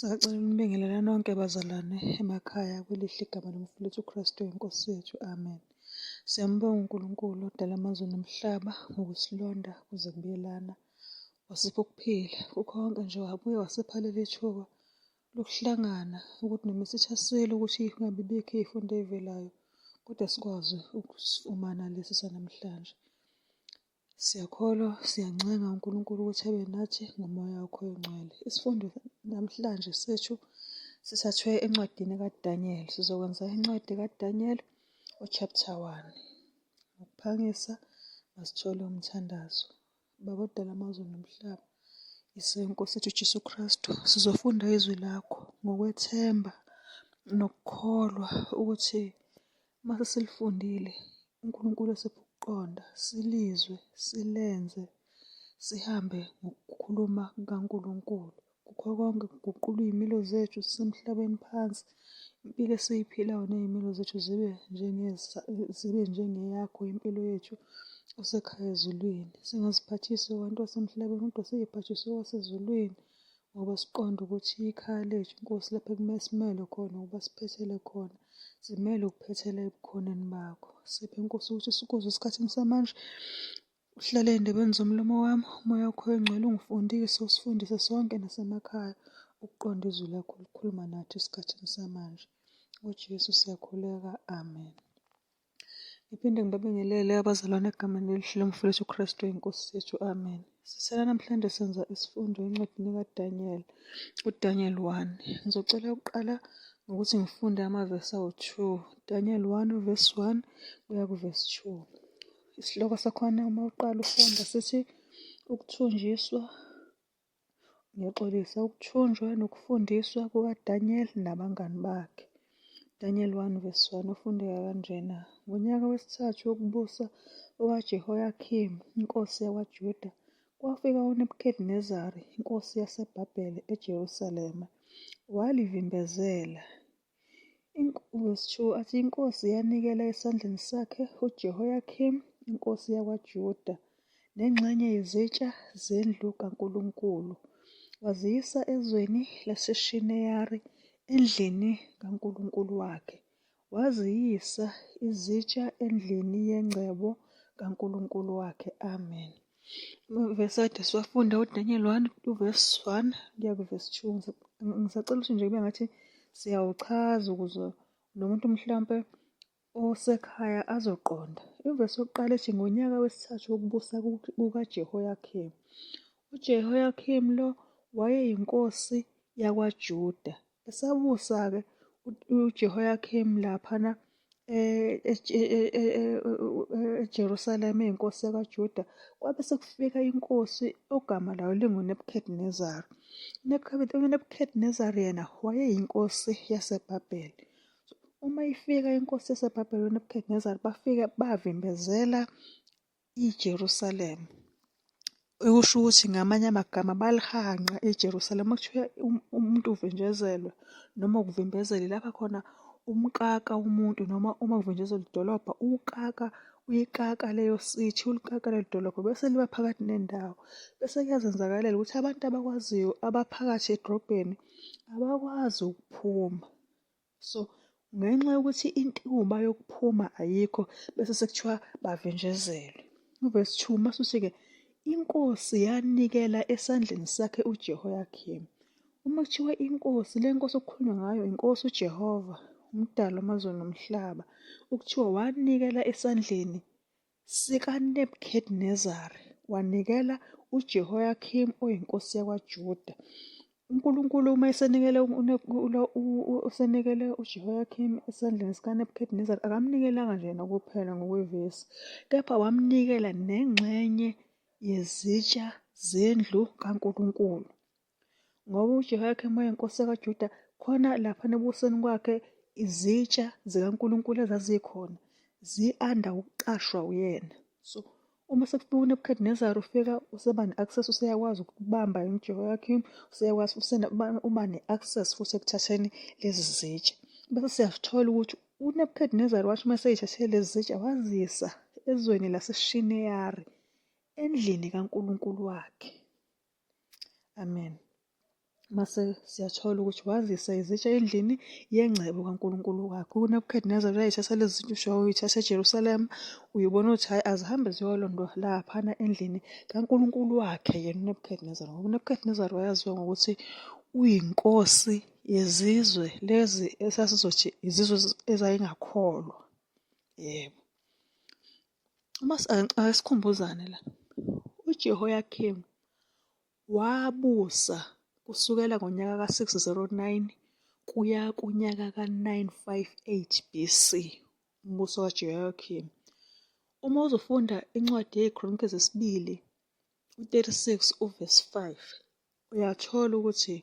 Sacela ukunibingelela nonke bazalwane emakhaya kwelihle igama lomfowethu uKristu inkosi yethu. Amen. Siyambonga uNkulunkulu odala amazwe nomhlaba ngokusilonda kuze kubuye lana. Wasipha ukuphila kukho konke nje wabuye wasipha leli thuba lokuhlangana ukuthi noma isithasile ukuthi kungabi bikho iy'fundo ey'velayo kodwa sikwazi ukusifumana lesi sanamhlanje. Siyakholwa, siyancenga uNkulunkulu ukuthi abe nathi ngomoya wakho oyingcwele. Isifundo namhlanje sethu sithathwe encwadini kaDaniel. Sizokwenza incwadi kaDaniel uchapter 1. Ngokuphangisa masithole umthandazo. Baba odala amazwe nomhlaba, isenkosi yethu Jesu Kristu, sizofunda izwi lakho ngokwethemba nokukholwa ukuthi uma sesilifundile uNkulunkulu esipha ukuqonda, silizwe, silenze, sihambe ngokukhuluma kukaNkulunkulu. Kukho konke kuguqula iy'milo zethu sisemhlabeni phansi. Impilo esiyiphilayo ney'milo zethu zibe zibe njengeyakho impilo yethu osekhaya ezulwini. Singaziphathisi okwantu wasemhlabeni kodwa siy'phathise okwasezulwini ngoba siqonde ukuthi ikhaya lethu Nkosi lapho ekumele simele khona ukuba siphethele khona. Simele ukuphethela ebukhoneni bakho. Siphe Nkosi ukuthi sikuzwe esikhathini samanje. Uhlale ey'ndebeni zomlomo wami, umoya wakho oyingcwele ungifundise, usifundise sonke nasemakhaya ukuqonda izwi lakho likhuluma nathi esikhathini samanje. NgoJesu siyakhuleka, amen. Ngiphinde ngibabingelele abazalwane egameni elihle lomfowethu uKristu inkosi yethu, amen. Sisela namhlanje senza isifundo encwadini kaDaniel, uDaniel 1. Ngizocela ukuqala ngokuthi ngifunde amavesi awu-2. Daniel 1 verse 1 kuya kuvesi 2. Isihloko sakhona uma uqala ufunda sithi ukuthunjiswa, ngiyaxolisa, ukuthunjwa nokufundiswa kukaDaniel nabangani bakhe. Daniel 1 verse 1 ufundeka kanjena. Ngonyaka wesithathu wokubusa kukaJehoyakimu inkosi yakwaJuda, kwafika uNebukhadinezari inkosi yaseBhabhele eJerusalema, walivimbezela. Verse 2 athi inkosi yanikela esandleni sakhe uJehoyakimu inkosi yakwaJuda nengxenye yezitsha zendlu kaNkulunkulu, waziyisa ezweni laseShineyari endlini kankulunkulu wakhe. Waziyisa izitsha endlini yengcebo kankulunkulu wakhe. Amen. Amavesi ade siwafunda uDaniel 1 uvesi 1 kuya kuvesi 2. Ngisacela ukuthi nje kube ngathi siyawuchaza ukuze nomuntu mhlampe osekhaya azoqonda. Ivesi yokuqala ethi ngonyaka wesithathu wokubusa kukaJehoyakimu. UJehoyakimu lo wayeyinkosi yakwaJuda. Esabusa-ke uJehoyakimu laphana eJerusalema eyinkosi yakwaJuda, kwabe sekufika inkosi ogama layo linguNebukhadinezari. UNebukhadinezari yena wayeyinkosi yaseBhabhele. Uma ifika inkosi yaseBhabhele uNebukhadinezari, bafika bavimbezela iJerusalema. Okusho ukuthi ngamanye amagama balihanqa iJerusalema. Uma kuthiwa umuntu uvinjezelwe noma ukuvimbezela ilapha khona umkaka umuntu noma uma kuvinjezelwa idolobha ukaka uyikaka leyo city ulikaka lelo dolobha bese liba phakathi nendawo. Bese kuyazenzakalela ukuthi abantu abakwaziyo abaphakathi edrobheni abakwazi ukuphuma. So ngenxa yokuthi intuba yokuphuma ayikho bese sekuthiwa bavinjezelwe. Uvesi 2 masuthi-ke inkosi yanikela esandleni sakhe uJehoyakimu. Uma kuthiwa inkosi, le nkosi okukhulunywa ngayo inkosi uJehova, umdali wamazulu nomhlaba, ukuthiwa wanikela esandleni sikaNebukhadinezari, wanikela uJehoyakimu oyinkosi yakwaJuda. UNkulunkulu uma esenikele usenikele uJehoyakimu esandleni sikaNebukhadinezari, akamnikelanga nje yena kuphela ngokwevesi, kepha wamnikela nengxenye yezitsha zendlu kaNkulunkulu. Ngoba uJehoyakimu wayeyinkosi yakwaJuda, khona laphana ebusweni kwakhe izitsha zikaNkulunkulu ezazikhona zi-under ukuqashwa uyena. So uma sekufika uNebukhadinezari ufika useba ne-access, useyakwazi ukubamba uJehoyakimu, useyakwazi uba ne-access futhi ekuthatheni lezi zitsha. Bese siyasithola ukuthi uNebukhadinezari wathi uma eseyithathile lezi zitsha wazisa ezweni laseShineyari endlini kankulunkulu wakhe. Amen. Mase siyathola ukuthi wazisa izitsha endlini yengcebo kaNkulunkulu wakhe. UNebukhadinezari uyayithatha lezi zinto usho uyithatha eJerusalema, uyibona ukuthi hhayi azihambe ziyolondwa laphana endlini kaNkulunkulu wakhe yena uNebukhadinezari. Ngoba uNebukhadinezari wayaziwa ngokuthi uyinkosi yezizwe lezi esasizothi izizwe ezayingakholwa. Yebo. Uma ake sikhumbuzane la. UJehoyakimu Wabusa kusukela ngonyaka ka-609 kuya kunyaka ka-958 BC, umbuso kaJehoyakim. Uma uzofunda incwadi yeziKronike zesibili u-36 uvesi 5 uyathola ukuthi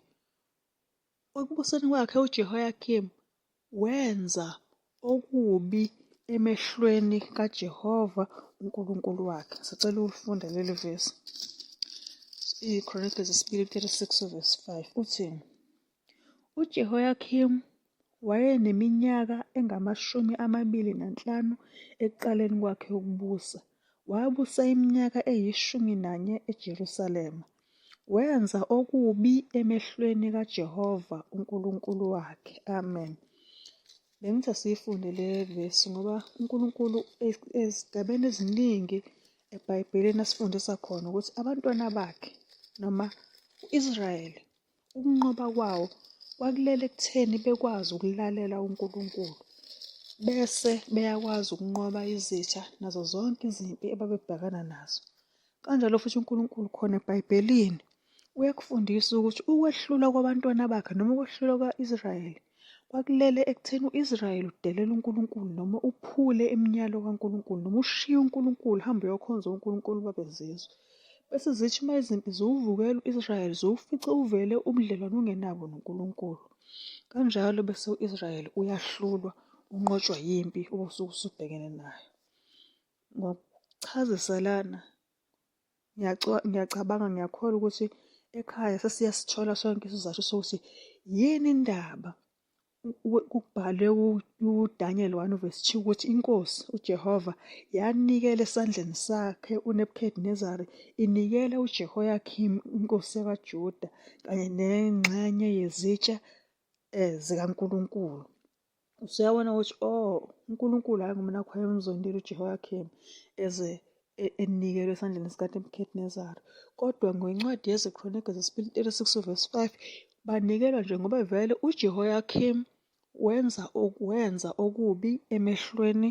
Ekubuseni kwakhe uJehoyakimu wenza okubi emehlweni kaJehova uNkulunkulu wakhe. Sicela ulifunde leli vesi. IChronicles isibili 36 verse 5 uthi uJehoyakimu wayeneminyaka engu-25 ekuqaleni kwakhe ukubusa. Wabusa iminyaka eyi-11 eJerusalema. Wenza okubi emehlweni kaJehova uNkulunkulu wakhe. Amen. Bengithi asiyifunde le vesi ngoba uNkulunkulu ezigabeni eziningi eBhayibhelini asifundisa khona ukuthi abantwana bakhe noma u-Israyeli ukunqoba kwawo kwakulele ekutheni bekwazi ukulalela uNkulunkulu bese beyakwazi ukunqoba izitha nazo zonke izimpi ababebhekana nazo. Kanjalo futhi uNkulunkulu khona eBhayibhelini uyakufundisa ukuthi ukwehlulwa kwabantwana bakhe noma ukwehlulwa kwa-Israyeli kwakulele ekutheni u-Israyeli udelela uNkulunkulu noma uphule imiyalo kaNkulunkulu noma ushiye uNkulunkulu uhambe uyokhonza onkulunkulu babezizwe. Bese zithi uma izimpi ziwuvukela u-Israyeli ziwufice uvele ubudlelwane ungenabo noNkulunkulu. Kanjalo bese u-Israyeli uyahlulwa unqotshwa yimpi obusuke usubhekene nayo. Ngokuchazisa lana ngiyacabanga ngiyakholwa ukuthi ekhaya sesiyasithola sonke isizathu sokuthi yini indaba kubhalwe kuDaniel 1 verse 2 ukuthi inkosi uJehova yanikela esandleni sakhe uNebuchadnezzar inikela uJehoyakim inkosi yakwaJuda kanye nengxenye yezitsha eh, zikaNkulunkulu. Usuyabona ukuthi oh uNkulunkulu hhayi ngoba nakhu wayemzondile uJehoyakim eze enikelwe esandleni sikaNebuchadnezzar. Kodwa ngencwadi yeziKronike zesibili 36 verse 5 banikelwa nje ngoba vele uJehoyakim wenza wenza okubi emehlweni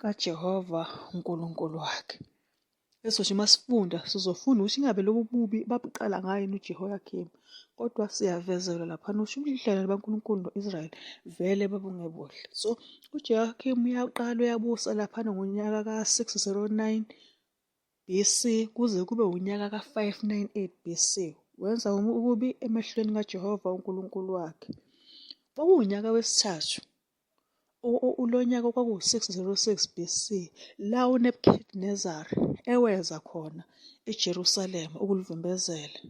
kaJehova uNkulunkulu wakhe. Esizothi uma sifunda sizofunda ukuthi ingabe lobu bubi babuqala ngayo yini uJehoyakimu, kodwa siyavezelwa laphana ukuthi ubudlelwane baNkulunkulu no-Israyeli vele babungebuhle. So uJehoyakimu uyaqala uyabusa laphana ngonyaka ka-609 BC kuze kube unyaka ka-598 BC. Wenza okubi emehlweni kaJehova uNkulunkulu wakhe. Kwakuwunyaka wesithathu Lo nyaka kwakuwu-606 BC la uNebuchadnezzar eweza khona eJerusalema ukulivimbezela.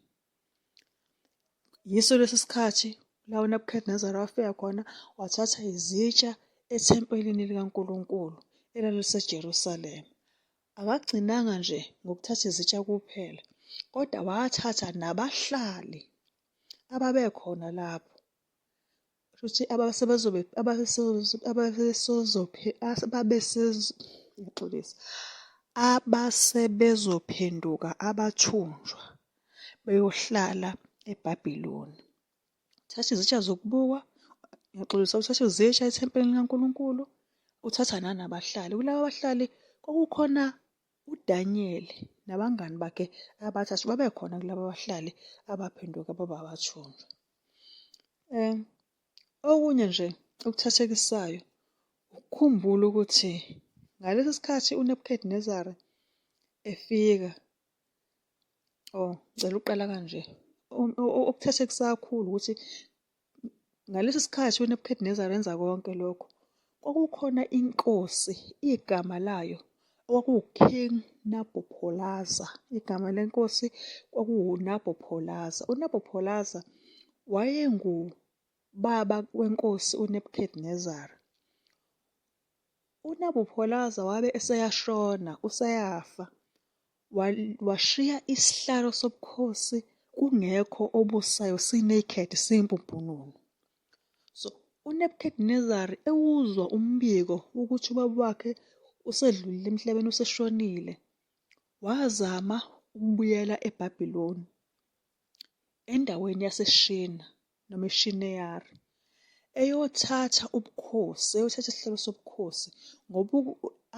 Yiso lesi sikhathi la uNebuchadnezzar wafika khona wathatha izitsha ethempelini likaNkulunkulu elaliseJerusalema. Akagcinanga nje ngokuthatha izitsha kuphela, kodwa wathatha nabahlali ababekhona lapho. Shuthi abasebezobe ngiyaxolisa, abasebezophenduka abathunjwa beyohlala eBhabhiloni. Uthatha izitsha zokubukwa, ngiyaxolisa, uthatha izitsha ethempelini likaNkulunkulu, uthatha nanabahlali. Kulaba bahlali kwakukhona uDaniyeli nabangani bakhe abathathu babekhona kulaba bahlali abaphenduka baba abathunjwa. Okunye nje okuthathekisayo ukukhumbula ukuthi ngalesi sikhathi uNebuchadnezzar efika, oh ngicela ukuqala kanje, okuthathekisa kakhulu ukuthi ngalesi sikhathi uNebuchadnezzar enza konke lokho, kwakukhona inkosi igama layo okwakuwu-King Nabopolassar. Igama lenkosi kwakuwuNabopolassar. UNabopolassar wayengubaba wenkosi uNebuchadnezzar. UNabopolassar wabe eseyashona, useyafa, washiya isihlalo sobukhosi Kungekho obusayo si-naked siyimpumpunu. So uNebuchadnezzar ewuzwa umbiko ukuthi ubaba wakhe usedlulile emhlabeni useshonile, wazama ukubuyela eBhabhiloni endaweni yaseShina noma eShineyari eyothatha ubukhosi, eyothatha isihlalo sobukhosi ngoba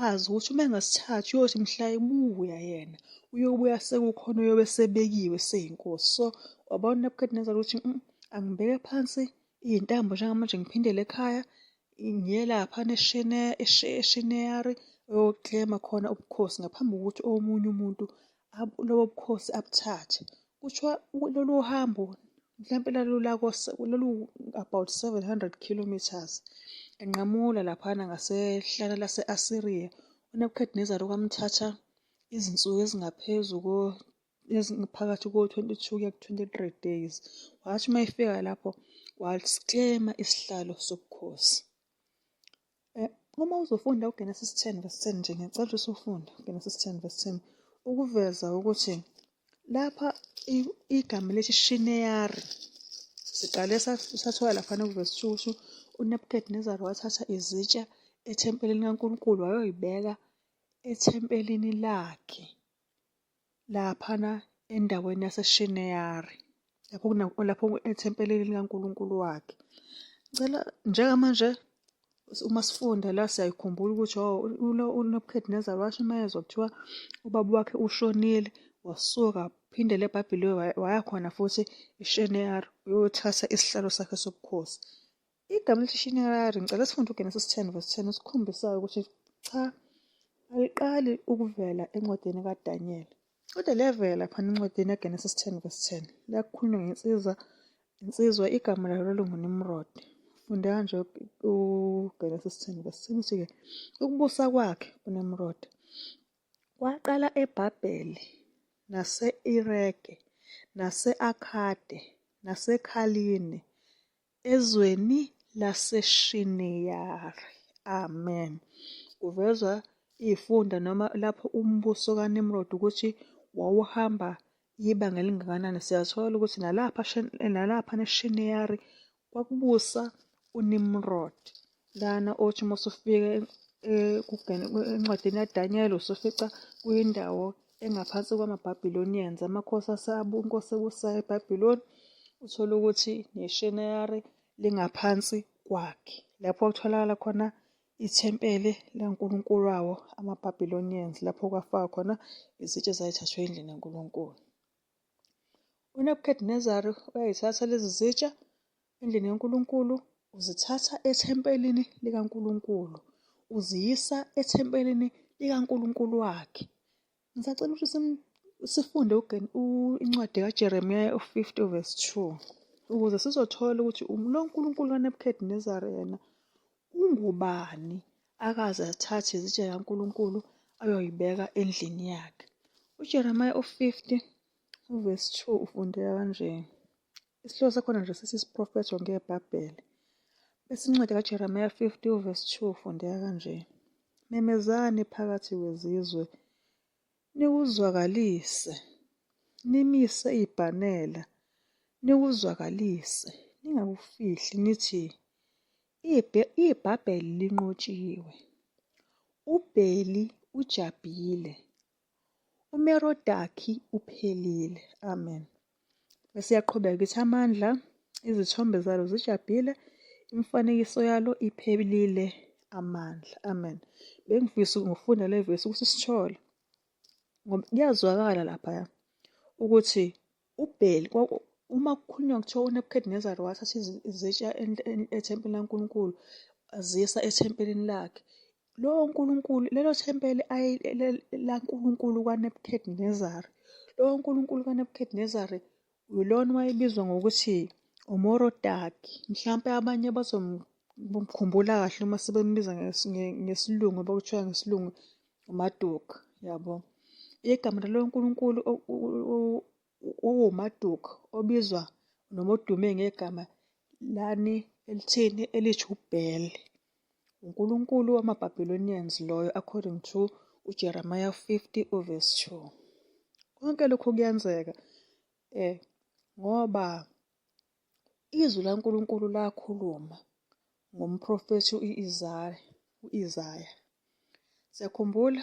azi ukuthi uma engasithathi uyothi mhla ebuya yena uyobuya sekukhona oyobe esebekiwe seyinkosi. So wabona uNebuchadnezzar ukuthi angibeke phansi iy'ntambo njengamanje ngiphindele ekhaya ngiye laphana eShineyari eyoklema khona ubukhosi ngaphambi kokuthi omunye umuntu lobo bukhosi abuthathe. Kuthiwa lolu hambo mhlampe lolu about 700 kilometres enqamula laphana ngasehlane lase-Asiriya. UNebuchadnezzar kwamthatha izinsuku ezingaphezu ezingaphakathi ko-22 kuya ku-23 days. Wathi uma efika lapho wasiklema isihlalo sobukhosi. Uma uzofunda uGenesis 10 verse 10 nje ngiyacela ukuthi usufunde uGenesis 10 verse 10 ukuveza ukuthi lapha igama elithi Shineyari siqale sathola laphana kuvesi 2 ukuthi uNebuchadnezzar wathatha izitsha ethempelini likaNkulunkulu wayoyibeka ethempelini lakhe laphana endaweni yaseShineyari lapho lapho ethempelini likaNkulunkulu wakhe. Ngicela njengamanje uma sifunda la siyayikhumbula ukuthi oh uNebuchadnezzar washo uma ezwa kuthiwa ubaba wakhe ushonile wasuka phindele eBhabhiloni waya khona futhi eShineyari uyothatha isihlalo sakhe sobukhosi. Igama elithi Shineyari ngicela sifunde uGenesis 10 verse 10 esikhombisayo ukuthi cha aliqali ukuvela encwadini kaDaniyeli kodwa liyavela laphana encwadini yaGenesis 10 verse 10 la kukhulunywa ngensizwa insizwa igama layo lalinguNimrod. Funda kanje uGenesis 10 verse 10 uthi-ke ukubusa kwakhe uNimrod kwaqala eBhabheli nase-Irege nase-Akhade naseKhaline ezweni laseShineyari. Amen. Kuvezwa iy'funda noma lapho umbuso kaNimrod ukuthi wawuhamba ibanga elingakanani. Siyathola ukuthi nalapha nalapha eShineyari kwakubusa uNimrod. Lana othi uma usufika encwadini kaDaniel usufica kuyindawo engaphansi kwama-Babylonians, amakhosi inkosi ebusayo eBhabhiloni, uthole ukuthi neShineyari lingaphansi kwakhe. Lapho kutholakala khona ithempeli likankulunkulu wawo ama-Babylonians, lapho kwafakwa khona izitsha ezayithathwe endlini kaNkulunkulu. UNebuchadnezzar uyayithatha lezi zitsha endlini kaNkulunkulu, uzithatha ethempelini likaNkulunkulu, uziyisa ethempelini likaNkulunkulu wakhe. Ngisacela ukuthi sifunde incwadi kaJeremiya u-50 verse 2 ukuze sizothola ukuthi lo Nkulunkulu kaNebuchadnezzar yena ungubani akaze athathe izitsha kaNkulunkulu ayoyibeka endlini yakhe. UJeremiya u-50 uvesi 2 ufundeka kanje. Isihloko sakhona nje sithi isiprofetho ngeBhabhele. Bese incwadi kaJeremiya 50 uvesi 2 ufundeka kanje. Memezani phakathi kwezizwe, nikuzwakalise, nimise ibhanela, nikuzwakalise, ningakufihli, nithi, iBhabhele linqotshiwe, uBheli ujabhile, UMerodaki uphelile. Amen. Bese iyaqhubeka ithi amandla, izithombe zalo zijabhile, imifanekiso yalo iphelile amandla. Amen. Bengifisa ngifunda le vesi ukuthi sithole ngoba kuyazwakala laphaya ukuthi uBheli uma kukhulunywa kuthiwa uNebuchadnezzar wathatha izitsha ethempelini laNkulunkulu azisa ethempelini lakhe. Lowo Nkulunkulu, lelo thempeli laNkulunkulu kaNebuchadnezzar, lowo Nkulunkulu kaNebuchadnezzar yilona owayebizwa ngokuthi uMorodaki. Mhlampe abanye bazomkhumbula kahle uma sebembiza ngesiLungu ngoba kuthiwa ngesiLungu uMarduk, yabo. Igama lalowo nkulunkulu owuMarduk obizwa noma odume ngegama lani elithini elithi uBel. Unkulunkulu wamaBabylonians loyo according to uJeremiah 50 uverse 2. Konke lokhu kuyenzeka. Ngoba izwi laNkulunkulu lakhuluma ngomprofethi u-Isaya. Siyakhumbula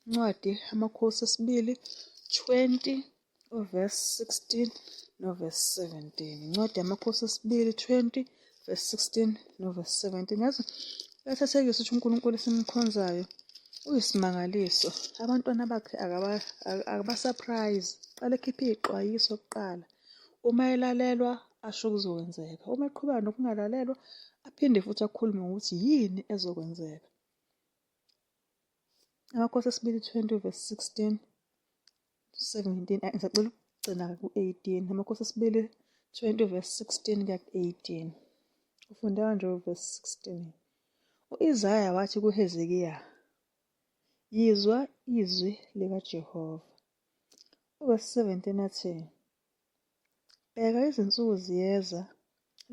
incwadi Amakhosi esibili 20 uverse 16 noverse 17. Incwadi yaMakhosi esibili 20 verse 16 noverse 17. Yazi kuyathathekisa ukuthi uNkulunkulu esimkhonzayo uyisimangaliso. Abantwana bakhe akabasurprise. Qala ekhiphe iy'xwayiso kuqala. Uma elalelwa asho okuzokwenzeka. Uma eqhubeka nokungalalelwa aphinde futhi akhulume ngokuthi yini ezokwenzeka. Amakhosi esibili 20 verse 16 17 ngisacela ukugcina ku-18. Amakhosi esibili 20 verse 16 kuya ku-18. Ufunde kanje uverse 16. U-Isaya wathi kuHezekiya, Yizwa izwi likaJehova. Uverse 17 athi, Bheka izinsuku ziyeza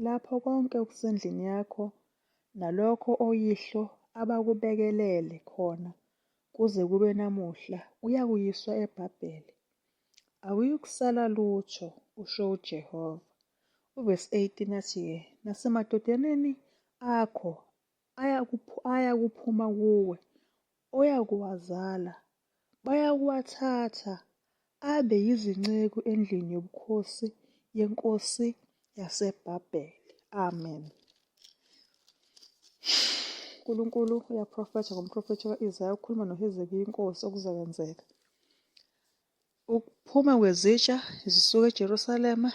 lapho konke okusendlini yakho nalokho oyihlo abakubekelele khona kuze kube namuhla kuyakuyiswa eBhabhele. Akuyukusala lutho, usho uJehova. Uvesi 18 athi-ke, nasemadodaneni akho ayakuphuma kuwe, oyakuwazala, bayakuwathatha abe yizinceku endlini yobukhosi yenkosi yaseBhabhele. Amen. uNkulunkulu uyaprofetha ngomprofethi ka-Isaya ukhuluma noHezekiya inkosi okuzokwenzeka. Ukuphuma kwezitsha zisuka eJerusalema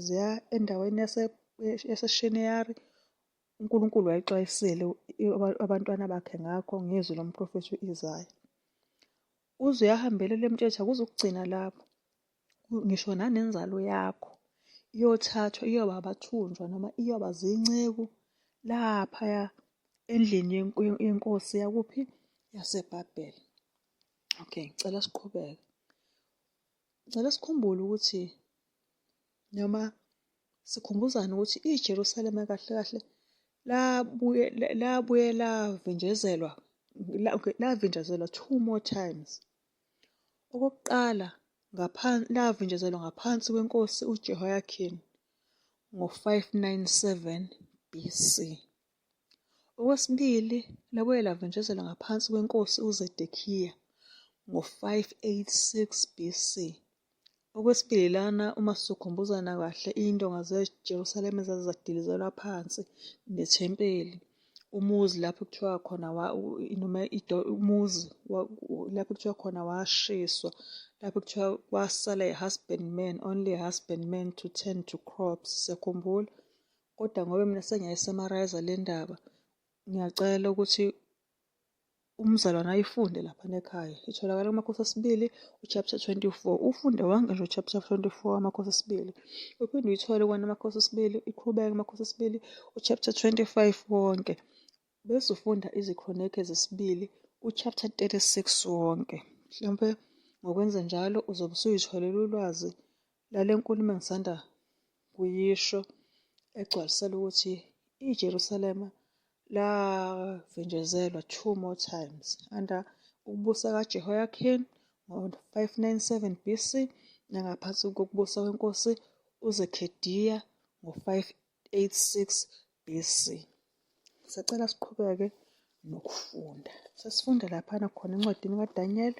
ziya endaweni yaseShineyari uNkulunkulu wayexwayisile abantwana bakhe ngakho ngezwi lomprofethi u-Isaya. Uze uyahambelele emtshetha kuzokugcina lapho ngisho nanenzalo yakho iyothathwa iyoba abathunjwa noma iyoba zinceku laphaya endlini yenkosi yakuphi yaseBhabhele. Okay, ngicela siqhubeke. Ngicela sikhumbule ukuthi noma sikhumbuzane ukuthi iJerusalema kahle kahle labuye labuye lavinjezelwa lavinjezelwa two more times. Okokuqala ngaphansi lavinjezelwa ngaphansi kwenkosi uJehoyakin ngo-597 BC. Okwesibili labuye lavinjezelwa ngaphansi kwenkosi uZedekiya ngo-586 BC. Okwesibili lana uma sizokhumbuzana kahle iy'ndonga zeJerusalema ezaze zadilizelwa phansi nethempeli, umuzi lapho kuthiwa khona noma umuzi lapho kuthiwa khona washiswa, lapho kuthiwa kwasala i-husbandman, only husbandman to tend to crops, siyakhumbula? Kodwa ngoba mina sengiyayi-summarise le ndaba, ngiyacela ukuthi umzalwane ayifunde laphana ekhaya. Itholakala kuMakhosi esibili uchapter 24. Ufunde wonke nje uchapter 24 Amakhosi esibili. Uphinde uyithole kwana Amakhosi esibili, iqhubeke Amakhosi esibili uchapter 25 wonke. Bese ufunda izikhronike zesibili uchapter 36 wonke. Mhlawumpe ngokwenza njalo uzobe usuyitholela ulwazi lale nkulumo engisanda kuyisho egcwalisela ukuthi iJerusalema lavinjezelwa two more times under ukubusa kaJehoyakin ngo-597 BC nangaphansi kokubusa kwenkosi uZekhediya ngo-586 BC. Sicela siqhubeke nokufunda. Sesifunda laphana khona encwadini kaDaniel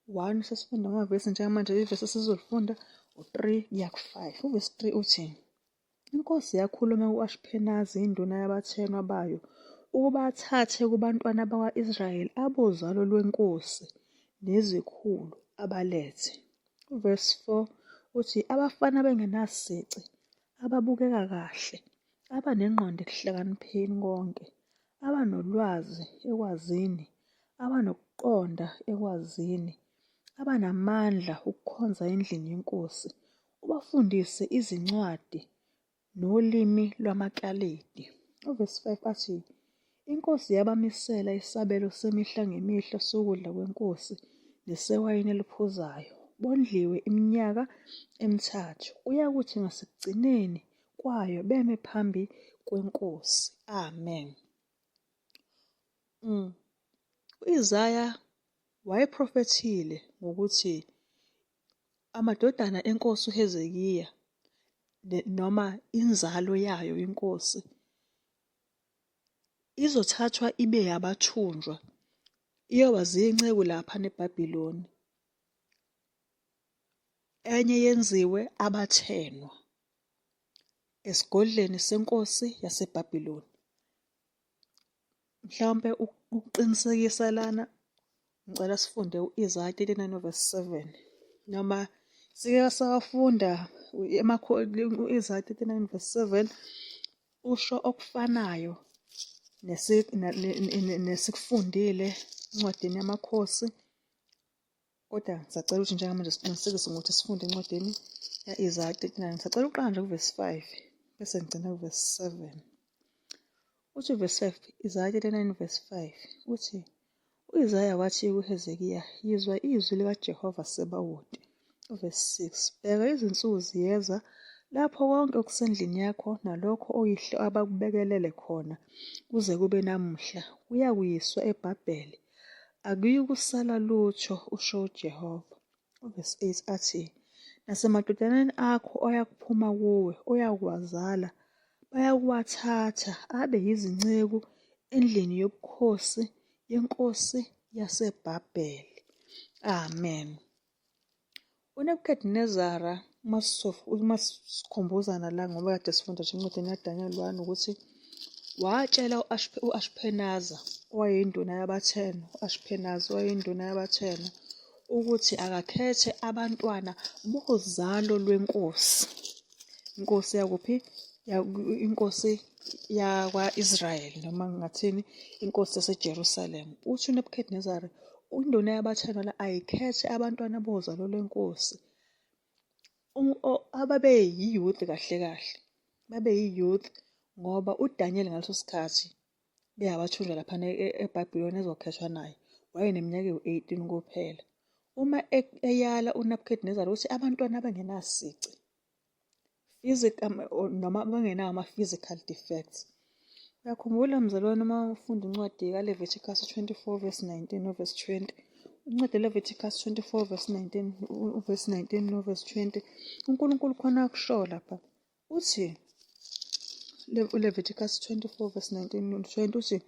1 sesifunda amavesi njengamanje ivesi esizolifunda u-3 kuya ku-5. Uvesi 3 uthi Inkosi yakhuluma ku-Ashpenazi induna yabathenwa bayo ukuba athathe kubantwana bakwa-Israyeli abozalo lwenkosi nezikhulu abalethe. Verse 4 uthi abafana bengenasici, ababukeka kahle, abanengqondo ekuhlakanipheni konke, abanolwazi ekwazini, abanokuqonda ekwazini, abanamandla ukukhonza endlini yenkosi, ubafundise izincwadi nolimi lwamaKaledi. Uvesi 5 athi, Inkosi yabamisela isabelo semihla ngemihla sokudla kwenkosi nesewayini eliphuzayo, bondliwe iminyaka emithathu. Kuyakuthi ngasekugcineni kwayo beme phambi kwenkosi. Amen. U-Isaya wayeprofethile ngokuthi amadodana enkosi uHezekiya noma inzalo yayo inkosi izothathwa ibe yabathunjwa iyoba zinceku lapha neBhabhiloni. Enye yenziwe abathenwa esigodlweni senkosi yaseBhabhiloni. Mhlawumpe ukuqinisekisa lana ngicela sifunde u-Isaya 39 verse 7 noma sike sawafunda u-Isaya 39 verse 7 usho okufanayo nesikufundile encwadini yamakhosi. Kodwa ngisacela ukuthi njengamanje siqinisekise ngokuthi sifunde encwadini ya-Isaya 39. Ngisacela ukuqala nje kuvesi 5 bese ngigcina kuvesi 7. Uthi uvesi 5, Isaya 39 verse 5, uthi u-Isaya wathi kuHezekiya, yizwa izwi likaJehova Sebawoti. Uvesi 6, bheka izinsuku ziyeza lapho konke okusendlini yakho nalokho oyihlo abakubekelele khona kuze kube namuhla kuyakuyiswa eBhabhele. Akuyukusala lutho, usho uJehova. Uvesi 8 athi, Nasemadodaneni akho oyakuphuma kuwe, oyakuwazala, bayakuwathatha abe yizinceku endlini yobukhosi yenkosi yaseBhabhele. Amen. UNebukhadinezara uma sikhumbuzana la ngoba kade sifunda nje encwadini kaDaniel 1 ukuthi watshela u-Ashpenaza owayeyinduna yabathenwa, u-Ashpenazi owayeyinduna yabathenwa ukuthi akakhethe abantwana bozalo lwenkosi. Inkosi yakuphi? Inkosi yakwa-Israyeli noma ngingathini inkosi yaseJerusalema. Uthi uNebukhadinezari induna yabathenwa la ayikhethe abantwana bozalo lwenkosi ababeyi-youth kahle kahle, babeyi-youth ngoba uDaniel ngaleso sikhathi beyabathunjwa laphana eBhabhiloni ezokhethwa naye wayeneminyaka ewu-18 kuphela. Uma eyala uNebukhadinezari ukuthi abantwana abangenasici physical noma abangenawo ama-physical defects. Uyakhumbula mzalwane uma ufunda incwadi kaLeviticus 24 verse 19 no verse 20. Incwadi kaLeviticus 24 verse 19 verse 19 no verse 20 uNkulunkulu khona akusho lapha. Uthi uLeviticus 24 verse 19 no 20 uthi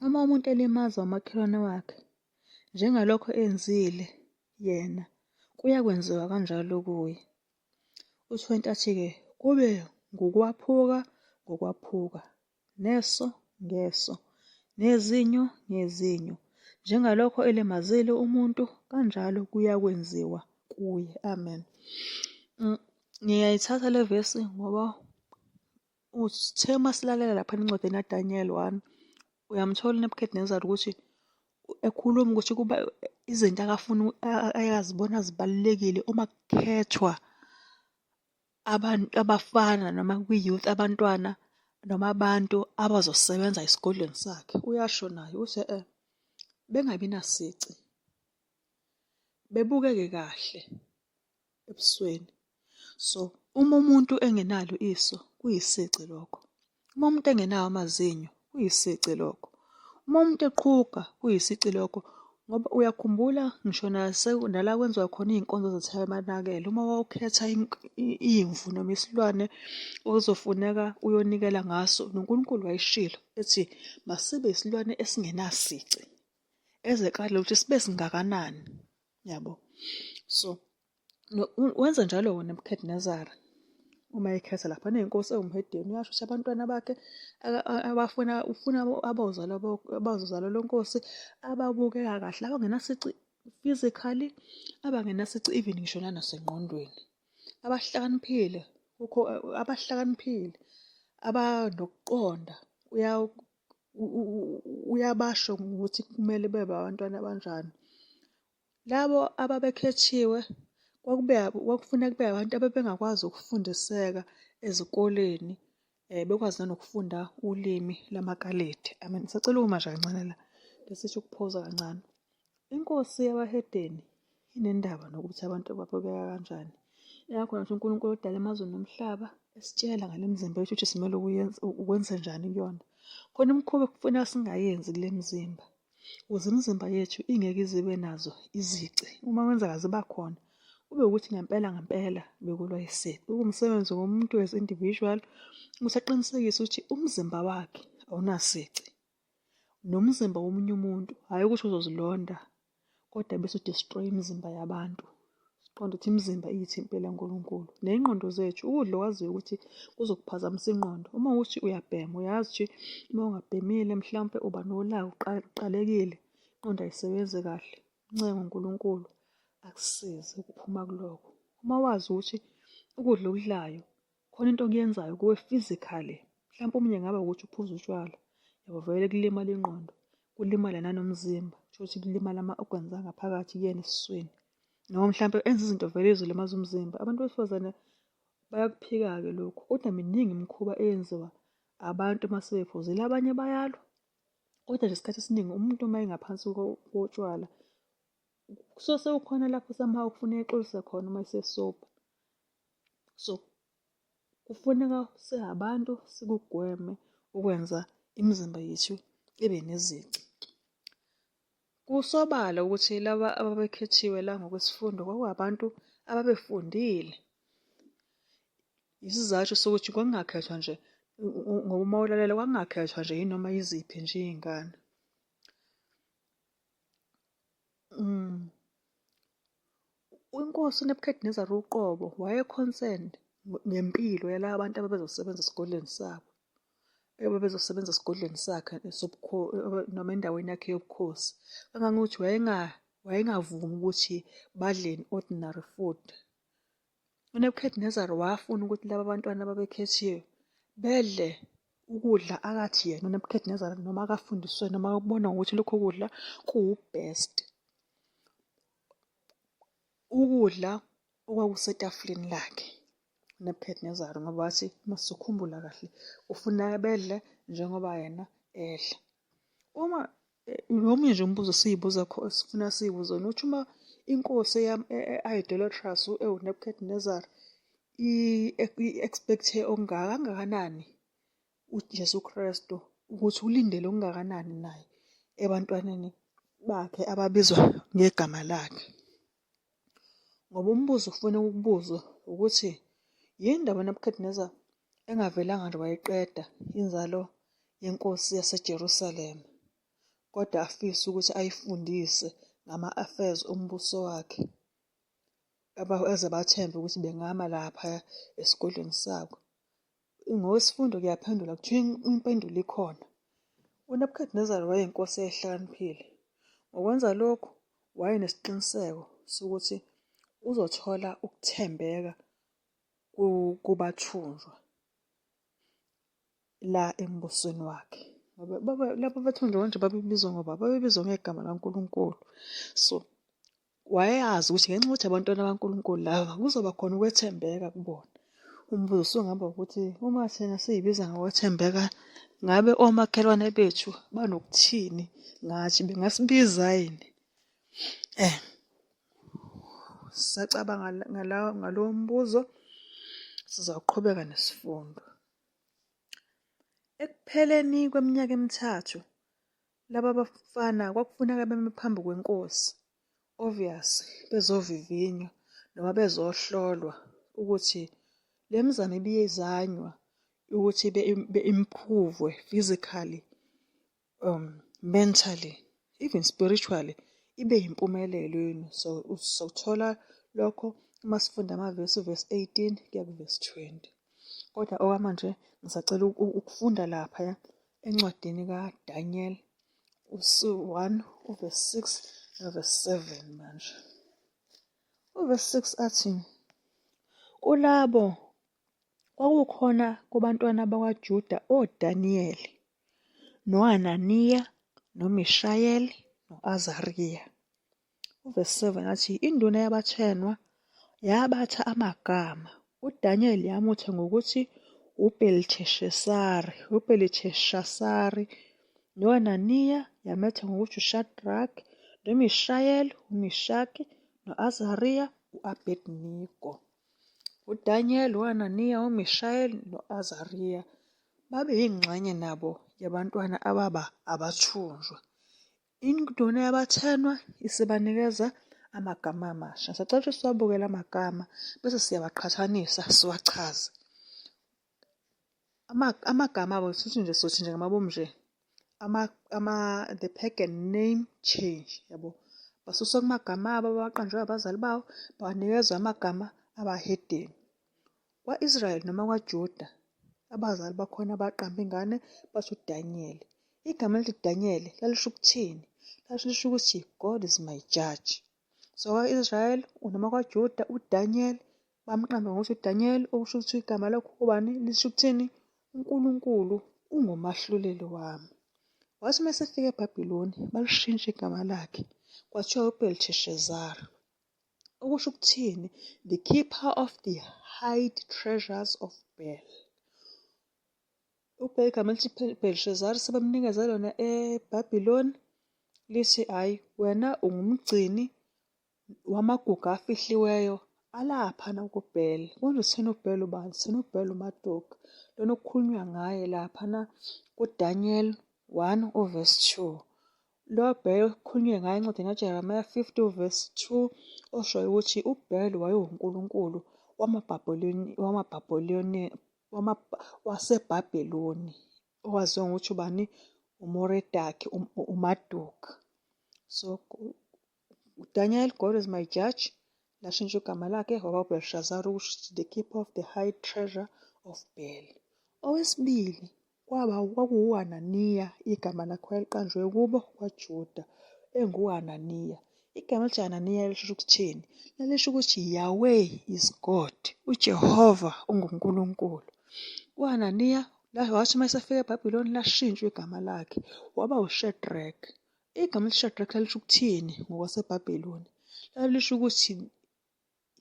uma umuntu elimaza umakhelwane wakhe njengalokho enzile yena kuyakwenziwa kanjalo kuye. U-20 athi-ke kube ngukwaphuka ngokwaphuka, neso ngeso, nezinyo ngezinyo, njengalokho elimazile umuntu kanjalo kuyakwenziwa kuye. Amen. Ngiyayithatha le vesi ngoba uthe uma silalela lapha encwadini kaDaniel 1 uyamthola uNebuchadnezzar ukuthi ekhuluma ukuthi kuba izinto akafuna ayazibona zibalulekile uma kukhethwa abantu abafana noma kwi-youth abantwana noma abantu abazosebenza esigodlweni sakhe. Uyasho naye uthi eh bengabi nasici, bebukeke kahle ebusweni. So uma umuntu engenalo iso kuyisici lokho. Uma umuntu engenawo amazinyo kuyisici lokho. Uma umuntu eqhuga kuyisici lokho ngoba uyakhumbula ngisho nala kwenziwa khona iy'nkonzo zethabemanakele uma wawukhetha imvu noma isilwane ozofuneka uyonikela ngaso noNkulunkulu wayeshilo ethi masibe isilwane esingenasici ezekale ukuthi sibe singakanani yabo. So wenza njalo wona uNebukhadinezari uma ekhetha lapha nenkosi ewumhedeni uyasho ukuthi abantwana bakhe abafuna ufuna abozalo abazozalo lwenkosi ababukeka kahle abangenasici physically abangenasici even ngisho nanasengqondweni abahlakaniphile kukho abahlakaniphile abanokuqonda uyabasho ngokuthi kumele bebe abantwana abanjani. Labo ababekhethiwe kwakube kwakufuneka kube abantu ababengakwazi ukufundiseka ezikoleni bekwazi nanokufunda ulimi lamaKaledi. Amen. Ngisacela ukuma nje kancane la, ngisisho ukuphoza kancane. Inkosi yabahedeni inendaba nokuthi abantu babukeka kanjani. Ingakho nathi uNkulunkulu odala amazulu nomhlaba esitshela ngale mizimba yethu ukuthi simele ukwenzenjani kuyona. Khona imikhuba ekufuneka singayenzi kule mizimba. Ukuze imizimba yethu ingeke ize ibe nazo izici. Uma kwenzeka ziba khona, Kube ukuthi ngempela ngempela bekulwa isici. Kuwumsebenzi womuntu as individual ukuthi aqinisekise ukuthi umzimba wakhe awunasici. Nomzimba womunye umuntu, hhayi ukuthi uzozilonda kodwa bese udestroy imizimba yabantu. Siqonde ukuthi imizimba iyithempeli laNkulunkulu. Ney'ngqondo zethu, ukudla owaziyo ukuthi kuzokuphazamisa ingqondo. Uma ukuthi uyabhema, uyazi ukuthi uma ungabhemile mhlampe uba nolaka uqalekile, ingqondo ayisebenzi kahle. Uncenga uNkulunkulu akusize ukuphuma kulokho. Uma wazi ukuthi ukudla okudlayo khona into okuyenzayo kuwe physically, mhlawumpe omunye ngaba ukuthi uphuza utshwala, yabo vele kulimala ingqondo, kulimale nanomzimba, kusho ukuthi kulimala ama-organs angaphakathi kuyena esiswini. Noma mhlawumpe enza izinto vele ezilimaza umzimba. Abantu besifazane bayakuphika-ke lokhu, kodwa miningi imikhuba eyenziwa abantu uma sebephuzile. Abanye bayalwa, kodwa nje isikhathi esiningi umuntu uma engaphansi kotshwala kusuke sekukhona lapho somehow kufuneka exolise khona uma esesobha. So kufuneka singabantu sikugweme ukwenza imizimba yethu ibe nezici. Kusobala ukuthi laba ababekhethiwe la ngokwesifundo kwakungabantu ababefundile. Isizathu sokuthi kwakungakhethwa nje ngoba uma ulalela kwakungakhethwa nje yinoma yiziphi nje iy'ngane. Inkosi uNebuchadnezzar uqobo waye-concerned ngempilo yalaba bantu ababezosebenza esigodlweni sabo, ababezosebenza esigodlweni sakhe noma endaweni yakhe yobukhosi. Kangangokuthi wayengavumi ukuthi badle ordinary food. UNebuchadnezzar wafuna ukuthi laba bantwana ababekhethiwe bedle ukudla akathi yena uNebuchadnezzar noma akafundiswe noma akubona ngokuthi lokho kudla kuwu-best. Ukudla okwakusetafuleni lakhe uNebuchadnezzar ngoba wathi uma sizokhumbula kahle ufuna bedle njengoba yena edla. Uma Omunye nje umbuzo esiyibuza esifuna siyibuze wona ukuthi uma inkosi e-idolatrous ewuNebuchadnezzar i-expect-e okungaka kangakanani uJesu Kristu ukuthi ulindele okungakanani naye ebantwaneni bakhe ababizwa ngegama lakhe. Ngoba umbuzo okufanele ukubuzwe ukuthi yini ndaba uNebuchadnezzar engavelanga nje wayiqeda inzalo yenkosi yaseJerusalema kodwa afise ukuthi ayifundise ngama-affairs ombuso wakhe aze bathembe ukuthi bengama lapha esigodlweni sabo. Ngokwesifundo kuyaphendulwa kuthiwa impendulo ikhona. UNebuchadnezzar wayeyinkosi eyayihlakaniphile. Ngokwenza lokhu wayenesiqiniseko sokuthi uzothola ukuthembeka kubathunjwa la embusweni wakhe. Ngoba laba bathunjwa konje babebizwa ngoba babebizwa ngegama laNkulunkulu. So Wayeyazi ukuthi ngenxa yokuthi abantwana baNkulunkulu laba kuzoba khona ukwethembeka kubona. Umbuzo usungaba ukuthi uma thina siyibiza ngokwethembeka ngabe omakhelwane bethu banokuthini ngathi bengasibiza yini? Eh sisacabanga ngalowo mbuzo sizawuqhubeka nesifundo. Ekupheleni kweminyaka emithathu Laba bafana kwakufuneka beme phambi kwenkosi, obvious bezovivinywa noma bezohlolwa ukuthi le mizamo ibiyezanywa ukuthi be-improve-we physically, mentally, even spiritually ibe yimpumelelo yini. So sokuthola lokho uma sifunda amavesi uvesi 18 kuya kuvesi 20. Kodwa okwamanje ngisacela ukufunda laphaya encwadini kaDaniel 1 uvesi 6 novesi 7 manje. Uvesi 6 athi kulabo kwakukhona kubantwana bakwaJuda oDaniyeli noHananiya noMishayeli noAzariya. Uvesi 7 athi induna yabathenwa yabatha amagama uDaniel yamutha ngokuthi uBelteshesari, uBeliteshasari, noAnaniya yametha ngokuthi uShadraki, noMishayeli, uMishaki, noAzariya, u-Abednego. UDaniel, uAnaniya, uMishayeli noAzariya babeyingxenye nabo yabantwana ababa abathunjwa. Induna yabathenwa isibanikeza amagama amasha. Sacela ukuthi siwabuke la magama bese siyawaqhathanisa siwachaze. Amagama abo sithi nje sothi nje ngamabomu nje ama the pagan name change yabo. Basuswa kumagama abo abawaqanjwe abazali babo banikezwa amagama abahedeni. Kwa-Israyeli noma kwaJuda abazali bakhona baqamba ingane bathi uDaniyeli. Igama elithi Daniel lalisho ukuthini? Lalisho ukuthi God is my judge. So kwa-Israel noma kwaJuda uDaniel bamqamba ngokuthi uDaniel okusho ukuthi igama lakho ubani lisho ukuthini? UNkulunkulu ungumahluleli wami. Wathi uma esefika eBhabhiloni balishintsha igama lakhe kwathiwa uBelteshazari. Okusho ukuthini? The keeper of the hide treasures of Bel. Ubheke igama elithi Bhelishezari sebemnikeze lona eBhabhiloni lithi hhayi wena ungumgcini wamagugu afihliweyo alaphana kuBhel. Konje uthini uBhel ubani? Thina uBhel uMaduka. Lona okukhulunywa ngaye laphana kuDaniel 1 uvesi 2. Lo Bhel okukhulunywe ngaye encwadini kaJeremiya 50 uvesi 2 oshoyo ukuthi uBhel wayewunkulunkulu wamaBhabhiloni waseBhabheloni owaziwa ngokuthi ubani uMoredaki uMaduka. So uDaniel, God is my judge, lashintsha igama lakhe waba uBelshazar okusho ukuthi the keeper of the high treasure of Bel. Owesibili kwaba kwakuwuHananiya igama lakhe wayeliqanjwe kubo kwaJuda enguHananiya. Igama elithi Hananiya lisho ukuthini? Lalisho ukuthi Yahweh is God, uJehova unguNkulunkulu. UHananiya wathi uma esefika eBhabhiloni lashintshwa igama lakhe waba uShadrach. Igama elithi Shadrach lalisho ukuthini ngokwaseBhabhiloni? Lalisho ukuthi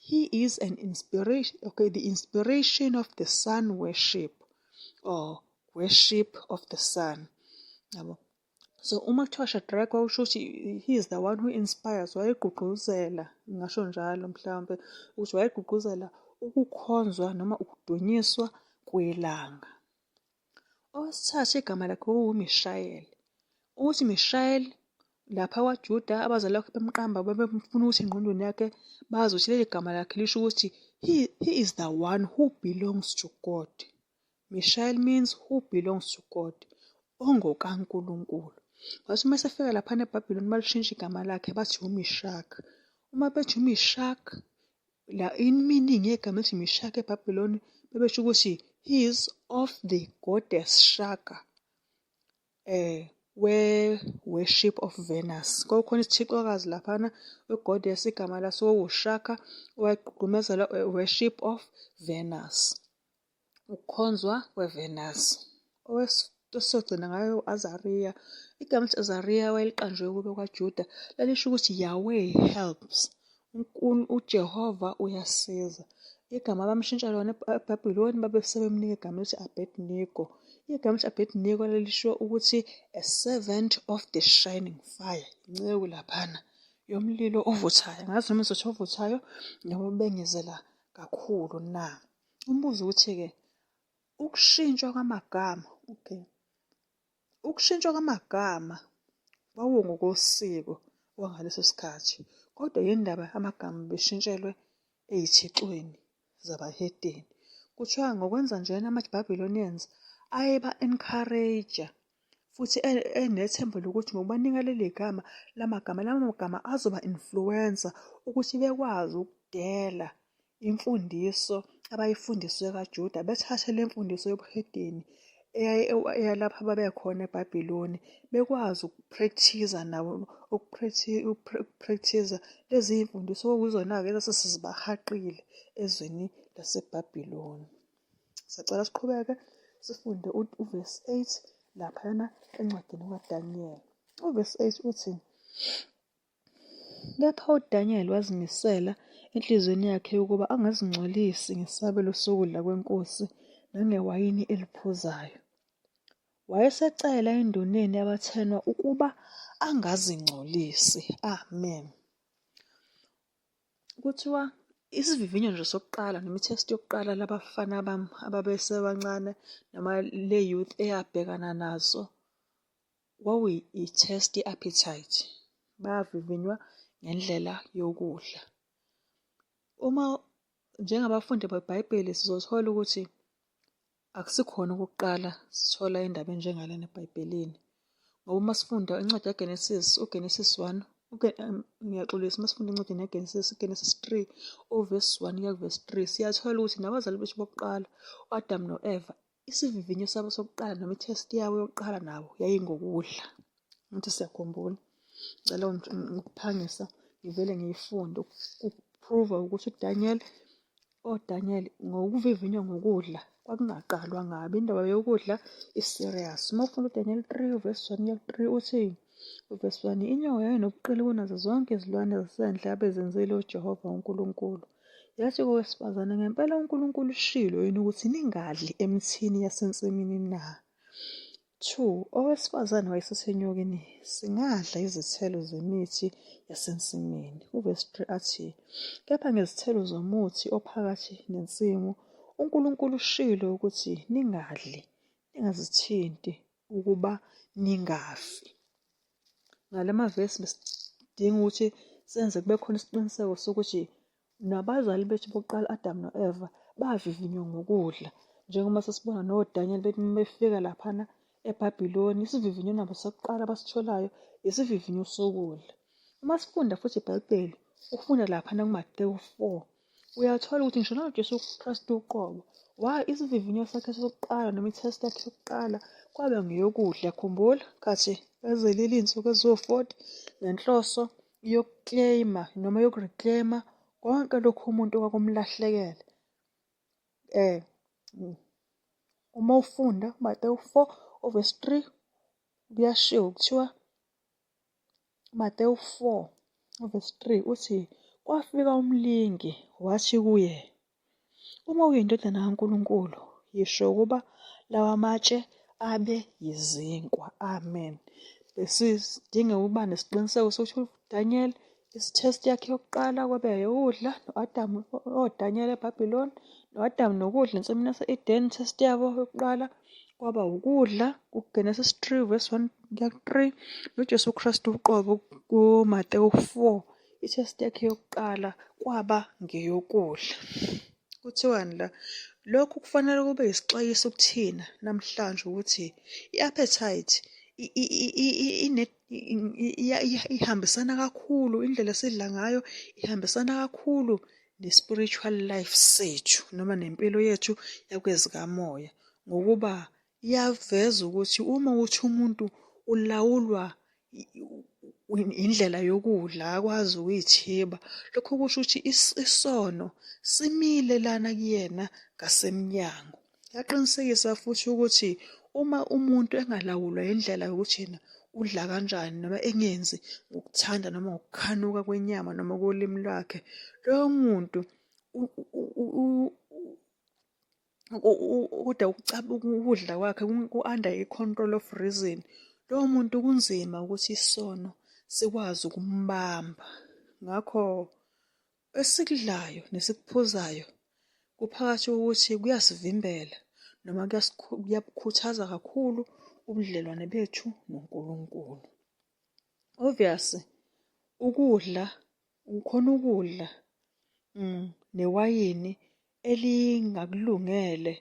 he is an inspiration, okay, the inspiration of the sun worship or worship of the sun. Yabo. So uma kuthiwa Shadrach kwakusho ukuthi he is the one who inspires, wayegqugquzela, ngingasho njalo mhlawumbe ukuthi wayegqugquzela ukukhonzwa noma ukudunyiswa kwelanga. Owesithathu igama lakhe kwakuwuMishayeli. Ukuthi Mishayeli lapha kwaJuda abazali bakhe bemqamba babemfuna ukuthi engqondweni yakhe bazi ukuthi leli gama lakhe lisho ukuthi he is the one who belongs to God. Mishael means who belongs to God, ongokaNkulunkulu. Wathi uma esefika laphana eBhabhiloni balishintsha igama lakhe bathi uMishak. Uma bethi uMishak La iminingi yegama elithi Mishaka eBhabhiloni bebesho ukuthi he is of the goddess Shaka eh we-worship of Venus. Kwakukhona isithixokazi laphana we-goddess igama laso kwakuwuShaka owayegqugqumezela worship of Venus. Ukukhonzwa kweVenus. Esizogcina ngayo u-Azariya. Igama elithi Azariya wayeliqanjwe kube kwaJuda lalisho ukuthi Yahweh helps. UJehova uyasiza. Igama abamshintsha lona eBhabhiloni babe sebemnika igama elithi Abednego. Igama elithi Abednego lalisho ukuthi a servant of the shining fire, inceku laphana yomlilo ovuthayo. Angazi noma ngizothi ovuthayo noma ubengezela kakhulu na. Umbuzo uthi-ke Ukushintshwa kwamagama, okay. Ukushintshwa kwamagama kwakungokwesiko kwangaleso sikhathi, kodwa yini ndaba amagama beshintshelwe ey'thixweni zabahedeni? Kuthiwa ngokwenza njena ama-Babylonians ayeba-encourage-a futhi enethemba lokuthi ngokubanika leli gama lamagama lawo magama azoba-influence-a ukuthi bekwazi ukudela imfundiso abayifundiswe kaJuda, bethathe le mfundiso yobuhedeni eyalapho ababekhona eBhabhiloni, bekwazi ukuphrakthiza nabo, ukuphrakthiza lezi iy'mfundiso okuyizona-ke ezase sezibahaqile ezweni laseBhabhiloni. Sacela siqhubeke sifunde uvesi 8 laphayana encwadini kaDaniyeli. Uvesi 8 uthi, Kepha uDaniyeli wazimisela enhliziyweni yakhe ukuba angazingcolisi ngesabelo sokudla kwenkosi nangewayini eliphuzayo. Wayesecela enduneni yabathenwa ukuba angazingcolisi. Amen. Kuthiwa isivivinyo nje sokuqala noma i-test yokuqala labafana bami ababesebancane noma le youth eyabhekana naso kwakuyi-test ye-appetite. Bavivinywa ngendlela yokudla. Uma njengabafundi beBhayibheli sizothola ukuthi akusikhona okokuqala sithola indaba enjengalena eBhayibhelini. Ngoba uma sifunda incwadi yaGenesis, uGenesis 1, ngiyaxolisa, uma sifunda incwadi yaGenesis, uGenesis 3, uvesi 1 kuya kuvesi 3, siyathola ukuthi nabazali bethu bokuqala, u-Adamu no-Eva, isivivinyo sabo sokuqala noma i-test yabo yokuqala nabo yayingokudla. Ngithi siyakhumbula. Ngicela ukuphangisa ngivele ngiyifunde ukuprova ukuthi uDaniel oDaniel ngokuvivinywa ngokudla kwakungaqalwa ngabi indaba yokudla i-serious. Uma ufunda uDaniel 3 verse 1 kuya 3 uthi verse 1 inyoka yayinobuqili kunazo zonke izilwane zasendle abezenzile uJehova uNkulunkulu. Yathi kowesifazane, ngempela uNkulunkulu ushilo yini ukuthi ningadli emithini yasensimini na? 2 Owesifazane wayesethi enyokeni, Singadla izithelo zemithi yasensimini. Uvesi 3 athi, Kepha ngezithelo zomuthi ophakathi nensimu, uNkulunkulu ushilo ukuthi ningadli, ningazithinti, ukuba ningafi. Ngala mavesi besidinga ukuthi senze kube khona isiqiniseko sokuthi Nabazali bethu bokuqala u-Adamu no-Eva bavivinywa ngokudla. Njengoba sesibona noDaniel bethi uma befika laphana eBhabhiloni, isivivinyo nabo sokuqala abasitholayo isivivinyo sokudla. Uma sifunda futhi iBhayibheli, ufunda laphana kuMatewu 4, uyathola ukuthi ngisho noJesu Kristu uqobo, wa isivivinyo sakhe sokuqala noma i-test yakhe yokuqala kwaba ngeyokudla. Khumbula khathi ezelile iy'nsuku eziwu-40 ngenhloso yokukleyima noma yokureclaima konke lokhu umuntu okwakumlahlekele. Uma ufunda uMatewu 4 uvesi 3 kuyashiwo kuthiwa Matewu 4 uvesi 3 uthi kwafika umlingi wathi kuye, uma uyindodana kaNkulunkulu yisho ukuba lawa matshe abe yizinkwa. Amen. Besidinga ukuba nesiqiniseko sokuthi uDaniel isithesti yakhe yokuqala kwabe yokudla no-Adamu oDaniel eBhabhiloni no-Adamu nokudla ensimini yase-Edeni test yabo yokuqala kwaba ukudla kuGenesis 3 verse 1 kuya ku-3 noJesu Kristu uqobo kuMatewu 4 i-test yakhe yokuqala kwaba ngeyokudla. Kuthiwani la? Lokhu kufanele kube yisixwayiso kuthina namhlanje ukuthi i-appetite ihambisana kakhulu, indlela esidla ngayo ihambisana kakhulu ne-spiritual life sethu noma nempilo yethu yakwezikamoya ngokuba iyaveza ukuthi uma uthi umuntu ulawulwa indlela yokudla akwazi ukuyithiba, lokho kusho ukuthi isono simile lana kuyena ngasemnyango. Yaqinisekisa futhi ukuthi uma umuntu engalawulwa indlela yokuthi yena udla kanjani noma engenzi ngokuthanda noma ngokukhanuka kwenyama noma kolimi lwakhe, loyo muntu kodwa ukudla kwakhe ku-under i-control of reason, lowo muntu kunzima ukuthi isono sikwazi ukumbamba. Ngakho esikudlayo nesikuphuzayo kuphakathi kokuthi kuyasivimbela noma kuyabukhuthaza kakhulu ubudlelwane bethu noNkulunkulu. Obvious ukudla ukhona ukudla newayini elingakulungele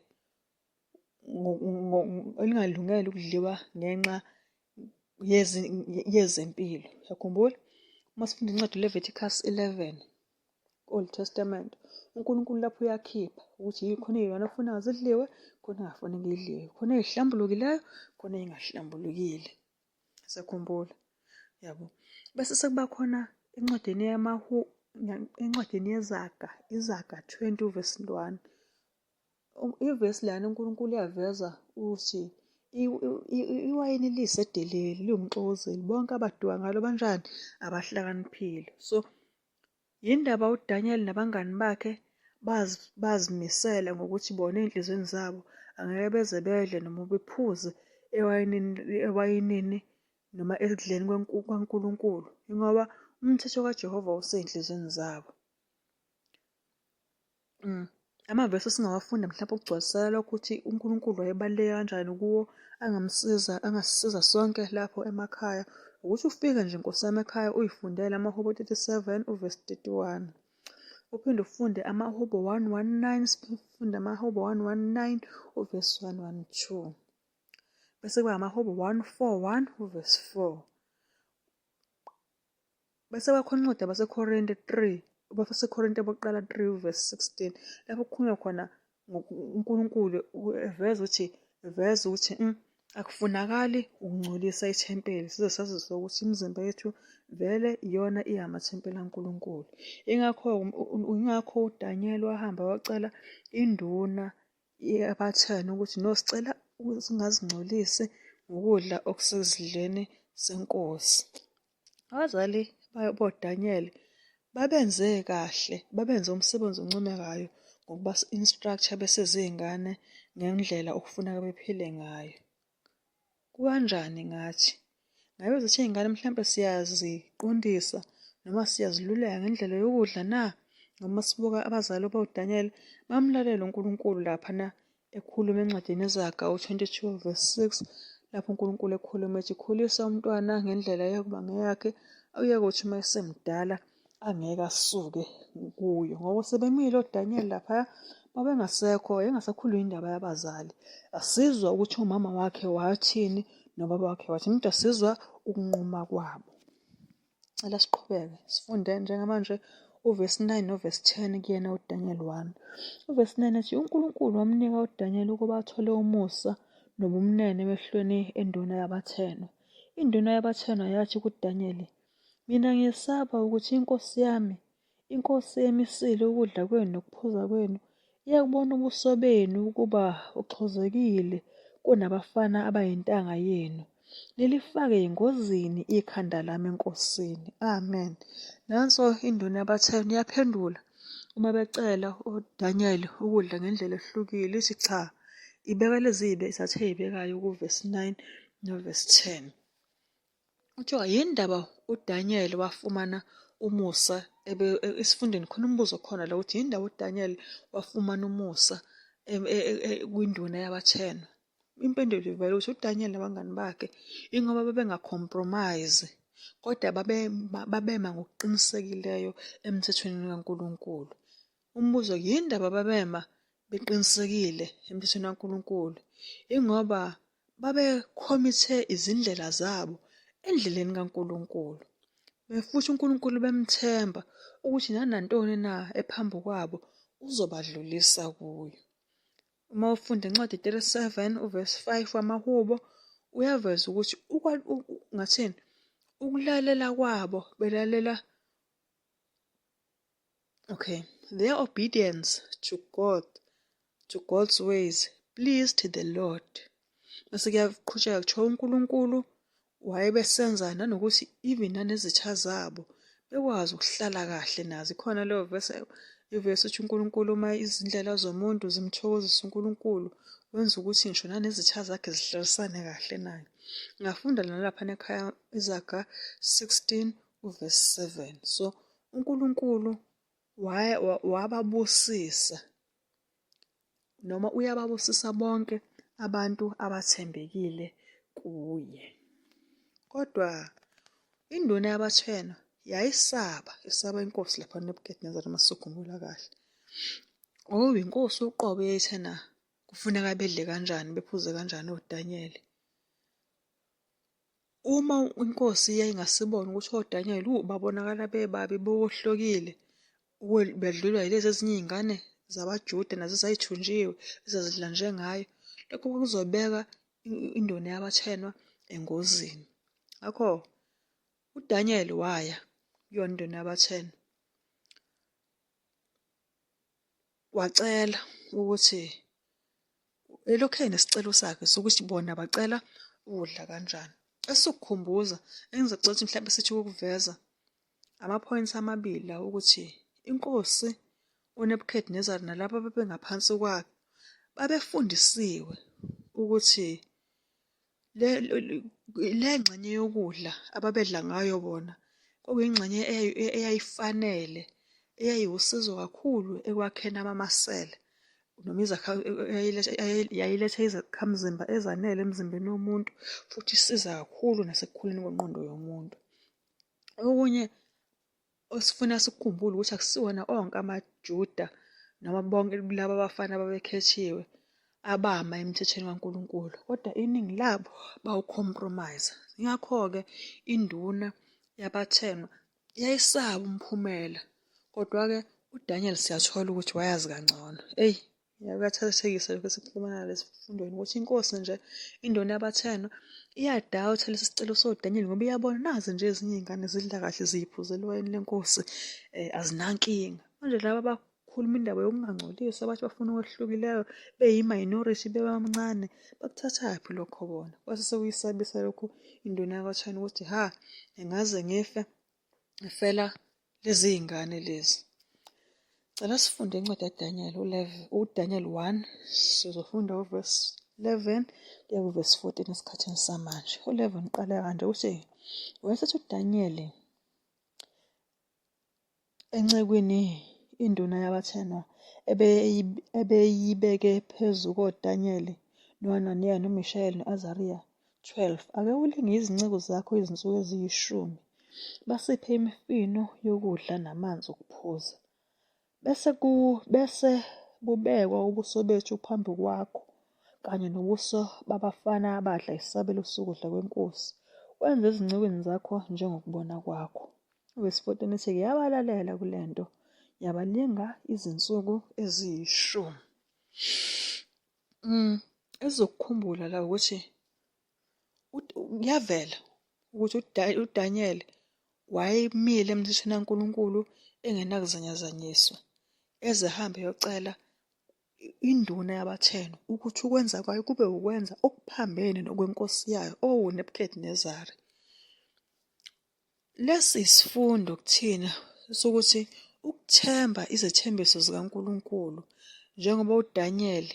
elingalungele ukudliwa ngenxa yezempilo. Uyakhumbula uma sifunda incwadi Leviticus 11 Old Testament, uNkulunkulu lapho uyakhipha ukuthi khona iy'lwane ofuna zidliwe, khona engafuneki idliwe, khona ey'hlambulukileyo, khona ey'ngahlambulukile. Siyakhumbula, yabo. Bese sekuba khona encwadini yamaHu, encwadini yeZaga, iZaga 20 verse 1. Ivesi lana uNkulunkulu uyaveza ukuthi iwayini liyisedeleli, liwumxokozeli, bonke abaduka ngalo banjani? Abahlakaniphile. So yindaba uDaniel nabangani bakhe bazimisela ngokuthi bona ey'nhliziyweni zabo angeke beze bedle noma bephuze ewayinini ewayinini noma ekudleni kwaNkulunkulu, ingoba umthetho kaJehova usey'nhliziyweni zabo. Amavesi esingawafunda mhlawumpe ukugcwalisela lokho ukuthi uNkulunkulu wayebaluleke kanjani kuwo, angamsiza, angasisiza sonke lapho emakhaya. Ukuthi ufike nje Nkosi yami ekhaya uyifundele amaHubo 37 uvesi 31. Uphinde ufunde amaHubo 119, sifunde amaHubo 119 uvesi 112. Bese kuba amaHubo 141 uvesi 4. Bese kwakhona incwadi yabaseKorinte 3, abaseKorinte bokuqala 3 verse 16, lapho kukhulunywa khona uNkulunkulu eveza ukuthi eveza ukuthi akufunakali ukungcolisa ithempeli size saziswe ukuthi imizimba yethu vele iyona iyamathempeli kaNkulunkulu. Ingakho ingakho uDaniel wahamba wacela induna yabathena ukuthi no sicela singazingcolisi ngokudla okusezidleni senkosi. Abazali boDaniel babenze kahle, babenze umsebenzi oncomekayo ngokuba-instruct-a beseziy'ngane ngendlela okufuneka bephile ngayo. Kukanjani ngathi? Ngabe ezethu iy'ngane mhlampe siyaziqondisa noma siyaziluleka ngendlela yokudla na? Noma sibuka abazali boDaniel bamlalela uNkulunkulu laphana ekhuluma encwadini yeZaga u-22 verse 6 lapho uNkulunkulu ekhuluma ethi khulisa umntwana ngendlela eyakuba ngeyakhe uyeke ukuthi uma esemdala angeke asuke kuyo ngoba sebemile oDaniel laphaya babengasekho engasakhulumi indaba yabazali asizwa ukuthi umama wakhe wathini nobaba wakhe wathini kodwa sizwa ukunquma kwabo. Cela siqhubeke sifunde njengamanje uvesi 9 novesi 10 kuyena uDaniel 1. Uvesi 9 ethi uNkulunkulu wamnika uDaniel ukuba athole umusa nobumnene emehlweni enduna yabathenwa. Induna yabathenwa yathi kuDaniel, Mina ngiyesaba ukuthi inkosi yami, inkosi emisile ukudla kwenu nokuphuza kwenu, iyakubona ubuso benu ukuba uxhozekile kunabafana abayintanga yenu. Nilifake engozini ikhanda lami enkosini. Amen. Nanso induna yabatheni iyaphendula uma becela uDaniel ukudla ngendlela ehlukile ithi cha ibeka lezi zathe eyibekayo kuvesi 9 novesi 10. Kuthiwa yini ndaba uDaniel wafumana umusa esifundeni khona umbuzo khona la ukuthi yini ndaba uDaniel wafumana umusa kwinduna yabathenwa. Impendulo ivela ukuthi uDaniel nabangani bakhe ingoba babengacompromise kodwa babema ngokuqinisekileyo emthethweni kaNkulunkulu. Umbuzo yini ndaba babema beqinisekile emthethweni kaNkulunkulu? Ingoba babekhomithe izindlela zabo endleleni kaNkulunkulu. Futhi uNkulunkulu bemthemba ukuthi nanantoni na ephambi kwabo uzobadlulisa kuyo. Uma ufunda incwadi 37 uvesi 5 wamaHubo uyaveza ukuthi ngathini ukulalela kwabo belalela okay their obedience to God to God's ways pleased the Lord bese kuyaqhutsheka kuthiwa uNkulunkulu wayebesenza nanokuthi even nanezitha zabo bekwazi ukuhlala kahle nazo. Ikhona leyo vese ivesi uthi uNkulunkulu uma izindlela zomuntu zimthokozisa uNkulunkulu wenza ukuthi ngisho nanezitha zakhe zihlalisane kahle naye. Ngafunda nalapha ekhaya iZaga 16 uvesi 7. So uNkulunkulu wababusisa noma uyababusisa bonke abantu abathembekile kuye. Kodwa induna yabathenwa yayisaba, isaba inkosi lapha uNebukadinezari uma sizokhumbula kahle. Ngoba inkosi uqobo eyayithena kufuneka bedle kanjani, bephuze kanjani oDanyeli. Uma inkosi yayingasibona ukuthi oDanyeli babonakala bebabi bewohlokile bedlulwa yilezi ezinye iy'ngane zabaJuda nazo ezayithunjiwe ezazidla njengayo, lokho kwakuzobeka induna yabathenwa engozini. Ngakho uDaniel waya kuyona induna yabathenwa wacela ukuthi elokhu enesicelo sakhe sokuthi bona bacela ukudla kanjani. Esikukhumbuza engizocela ukuthi mhlawumbe sithi ukuveza ama-points amabili la ukuthi inkosi uNebuchadnezzar nalabo ababengaphansi kwakhe babefundisiwe ukuthi le ngxenye yokudla ababedla ngayo bona kwakuyingxenye eyayifanele eyayiwusizo kakhulu ekwakheni amamasela. noma izakha yayiletha izakhamzimba ezanele emzimbeni womuntu futhi isiza kakhulu nasekukhuleni kwenqondo yomuntu. Okunye osifuna sikukhumbule ukuthi akusiwona onke amaJuda noma bonke laba bafana ababekhethiwe abama emthethweni kaNkulunkulu, kodwa iningi labo bawucompromise. Ingakho-ke induna yabathenwa yayisaba umphumela, kodwa-ke uDaniel siyathola ukuthi wayazi kangcono. Eyi, kuyathathekisa lokhu esikukhuluma nalesi sifundweni ukuthi inkosi nje induna yabathenwa iyadawutha lesi sicelo soDaniel ngoba iyabona nazi nje ezinye iy'ngane zidla kahle ziyiphuzela iwayini lenkosi um azinankinga. Manje laba abakhuluma indaba yokungangcoliswa bathi bafuna okwehlukileyo beyi-minority bebancane bakuthathaphi lokho bona? Kwase sekuyisabisa lokhu induna yakwaThani ukuthi ha ngingaze ngife ngifela lezi iy'ngane lezi. Cela sifunde incwadi kaDaniel uDaniel 1 sizofunda uvesi 11 kuya kuvesi 14 esikhathini samanje. U-11 uqala kanje uthi wayesethi uDaniel encekwini induna yabathenwa ebeyibeke phezu koDanyeli noHananiya noMishayeli no-Azariya 12 Ake ulinge izinceku zakho izinsuku eziyishumi, basiphe imifino yokudla namanzi okuphuza. Bese ku bese bubekwa ubuso bethu phambi kwakho kanye nobuso babafana abadla isabelo sokudla kwenkosi, wenze ezincekwini zakho njengokubona kwakho. Uvesi 14 ithi-ke yabalalela kule nto, yabalinga izinsuku eziyishumi. Esizokukhumbula la ukuthi kuyavela ukuthi uDaniel wayemile emthethweni kaNkulunkulu engenakuzanyazanyiswa, eze ehambe eyocela induna yabathenwa ukuthi ukwenza kwayo kube ukwenza okuphambene nokwenkosi yayo owuNebukhadinezari. Lesi isifundo kuthina sokuthi ukuthemba izethembiso zikaNkulunkulu njengoba uDaniel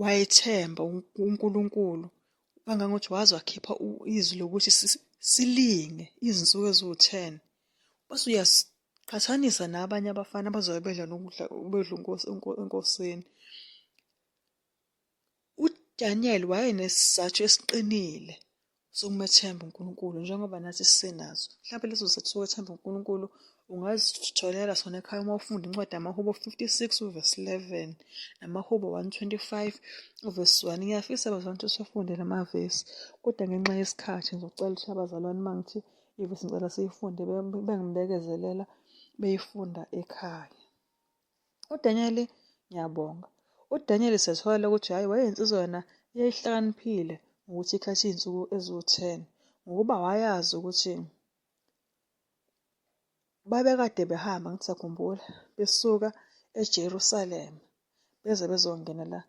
wayethemba uNkulunkulu kangangokuthi waze wakhipha izwi lokuthi silinge izinsuku eziwu-10 bese uyasiqhathanisa nabanye abafana abazobe bedla nokudla bedla enkosini. UDaniel wayenesizathu esiqinile sokumethemba uNkulunkulu njengoba nathi sisenaso. Mhlawumbe leso sizathu sokwethemba uNkulunkulu ungazitholela sona ekhaya uma ufunda incwadi yamaHubo 56 uvesi 11 namaHubo 125 uvesi 1. Ngiyafisa bazalwane ukuthi sifunde la mavesi kodwa ngenxa yesikhathi ngizocela ukuthi abazalwane uma ngithi ivesi ngicela siyifunde bengibekezelela beyifunda ekhaya. UDaniel ngiyabonga. UDaniel siyathola ukuthi hhayi wayeyinsizwa yona eyayihlakaniphile ngokuthi ikhathe iy'nsuku eziwu-10 ngokuba wayazi ukuthi babekade behamba ngithi sakhumbula besuka eJerusalema beze bezongena la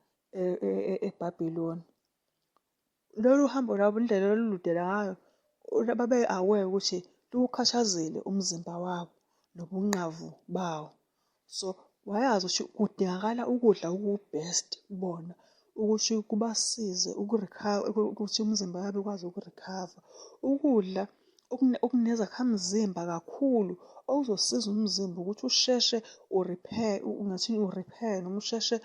eBhabhiloni. Lolu hambo lwabo indlela olulude ngayo babe-aware ukuthi luwukhathazile umzimba wabo nobunqavu bawo. So wayazi ukuthi kudingakala ukudla okuwu-best kubona ukuthi kubasize ukuthi umzimba yabo ikwazi ukurikhava. Ukudla okunezakhamzimba kakhulu okuzosiza umzimba ukuthi usheshe u-repair, ungathini u-repair noma usheshe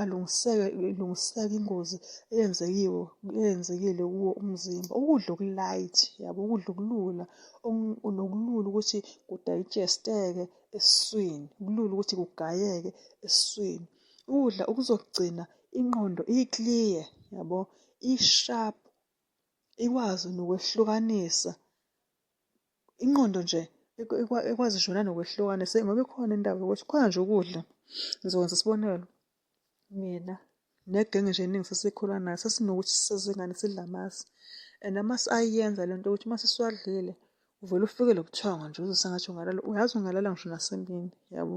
alungiseke ilungiseke ingozi eyenzekiwe eyenzekile kuwo umzimba. Ukudla oku-light yabo, ukudla okulula nokulula ukuthi kudayijesteke esiswini, kulula ukuthi kugayeke esiswini. Ukudla okuzogcina ingqondo i-clear yabo, i-sharp, ikwazi nokwehlukanisa ingqondo nje ikwazi ngisho nanokwehlukanisa ngoba ikhona indaba yokuthi khona nje ukudla. Ngizokwenza isibonelo, mina negenge nje eningi sesikhula nayo sesinokuthi sisezingane sidle amasi and amasi ayiyenza le nto yokuthi uma sesiwadlile uvele ufikelwe ubuthongo nje uzwe sengathi ungalala, uyazi ungalala ngisho nasemini yabo.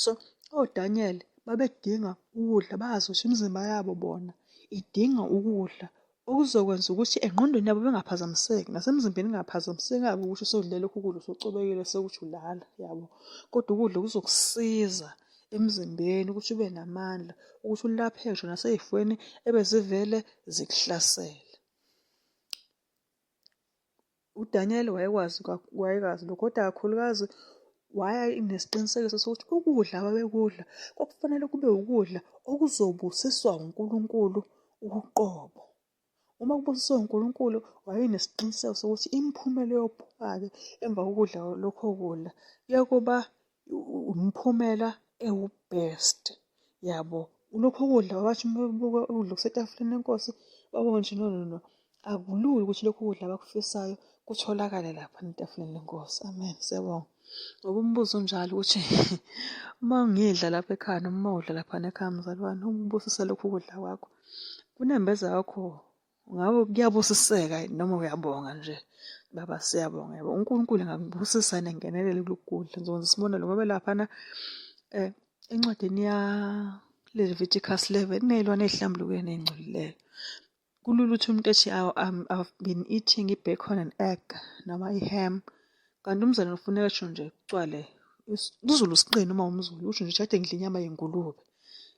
So oDaniel babedinga ukudla bazi ukuthi imizimba yabo bona idinga ukudla okuzokwenza ukuthi engqondweni yabo bengaphazamiseki nasemzimbeni ingaphazamiseki ngabe ukuthi usudle lokhu kudla usucobekile sekuthi ulala yabo. Kodwa ukudla kuzokusiza emzimbeni ukuthi ube namandla ukuthi ulapheke ngisho nasey'fweni ebezivele zikuhlasele. UDaniel wayekwazi wayekwazi lokho kodwa kakhulukazi Wayenesiqinisekiso sokuthi ukudla ababekudla kwakufanele kube ukudla okuzobusiswa uNkulunkulu uqobo. Uma kubusiswe uNkulunkulu, wayenesiqiniseko sokuthi imiphumela eyophuma-ke emva kokudla lokho kudla kuyokuba umphumela ewu-best, yabo. Lokho kudla bathi uma bebuka ukudla okusetafuleni lenkosi, babone ukuthi no no no, akulula ukuthi lokhu kudla abakufisayo kutholakale lapha etafuleni lenkosi. Amen. Siyabonga. Ngoba umbuzo unjalo ukuthi uma ngidla lapha ekhaya noma uma udla lapha ekhaya mzalwane, uma ubusisa lokhu kudla kwakho, kunembeza wakho ngabe kuyabusiseka noma uyabonga nje baba siyabonga yabo uNkulunkulu angakubusisa nengenelele kulokhu kudla. Ngizokwenza isibonelo ngoba laphana encwadini ya Leviticus 11 kuney'lwane ey'hlambulukile ney'ngcolileyo. Kulula ukuthi umuntu ethi I've been eating i-bacon and egg noma i-ham, kanti umzalwane kufuneka esho nje kucwale isiZulu siqine uma uwumZulu, usho nje kade ngidla inyama yengulube.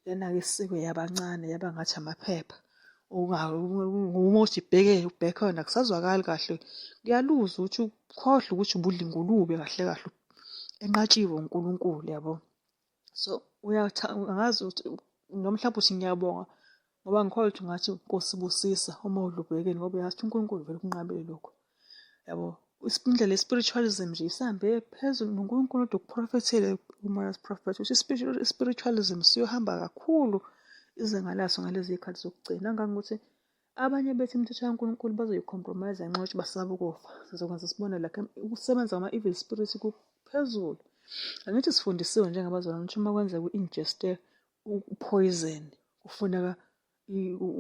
Lena-ke isikwe yabancane yaba ngathi amaphepha. Uma uthi ibheke ubhekona akusazwakali kahle, kuyaluza ukuthi ukhohlwe ukuthi ubudla ingulube kahle kahle enqatshiwe uNkulunkulu yabo. So angazi ukuthi noma mhlawumbe uthi ngiyabonga ngoba ngikholwa ukuthi ungathi Nkosi busisa uma udla ubhekeni ngoba uyazi ukuthi uNkulunkulu vele ukunqabile lokho. Yabo, indlela ye-spiritualism nje isihambe phezulu noNkulunkulu kodwa ukuprofethile umoya wesiprofetho ukuthi i-spiritualism siyohamba kakhulu izinga laso ngalezi zikhathi zokugcina kangangokuthi abanye bethi imithetho kaNkulunkulu bazoyi-compromise ngenxa yokuthi basaba ukufa. Sizokwenza isibonelo like ukusebenza kwama-evil spirits kuphezulu. Angithi sifundisiwe njengabazalwane ukuthi uma kwenzeka u-ingeste u-poison kufuneka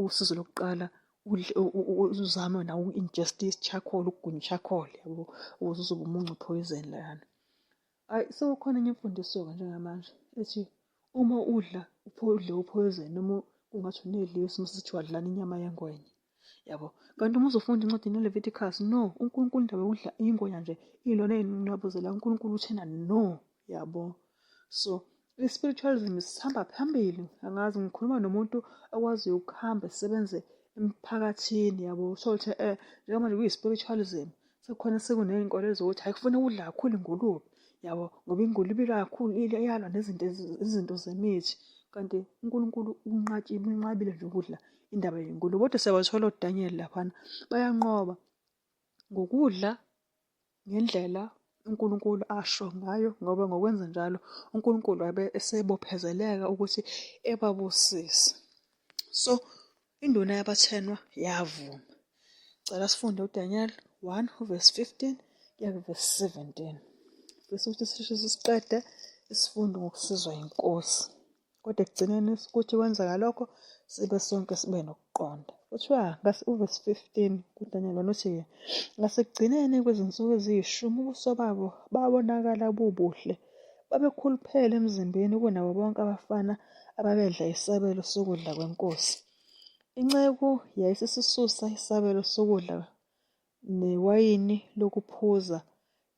usizo lokuqala udle uzame nawe uku-ingest i-charcoal, ukugwinya i-charcoal yabo ukuze uzobe umunca u-poison layana. Hhayi sekukhona enye imfundiso-ke njengamanje ethi uma udla udle u-poison noma kungathi unedliso mase kuthiwa dlani inyama yengwenya yabo. Kanti uma uzofunda incwadi yeLeviticus no, uNkulunkulu indaba yokudla ingwenya nje iyilona eyinqabuzela uNkulunkulu uthena no yabo. So i-spiritualism sihamba phambili, angazi ngikhuluma nomuntu okwaziyo ukuhamba esebenze emphakathini yabo. Uthole ukuthi njengamanje kuyi-spiritualism sekukhona sekuney'nkolelo zokuthi hhayi kufuneka udla kakhulu ingulube yabo ngoba ingulube ilwa kakhulu iyalwa nezinto izinto zemithi kanti uNkulunkulu unqatshile unqabile nje ukudla indaba yengulube. Kodwa siyabathola oDaniel laphana bayanqoba ngokudla ngendlela uNkulunkulu asho ngayo ngoba ngokwenza njalo uNkulunkulu wabe esebophezeleka ukuthi ebabusise. So induna yabathenwa yavuma. Cela sifunde uDaniel 1 verse 15 kuya verse 17. Bese ukuthi sisheshe siqede isifundo ngokusizwa yiNkosi. Kodwa ekugcineni kuthi kwenzeka lokho sibe sonke sibe nokuqonda. Kuthiwa uvesi 15 kuDaniel wena uthi-ke, ngasekugcineni kwezinsuku eziyishumi ubuso babo babonakala bubuhle, babekhuluphele emzimbeni kunabo bonke abafana ababedla isabelo sokudla kwenkosi. Inceku yayisisisusa isabelo sokudla newayini lokuphuza,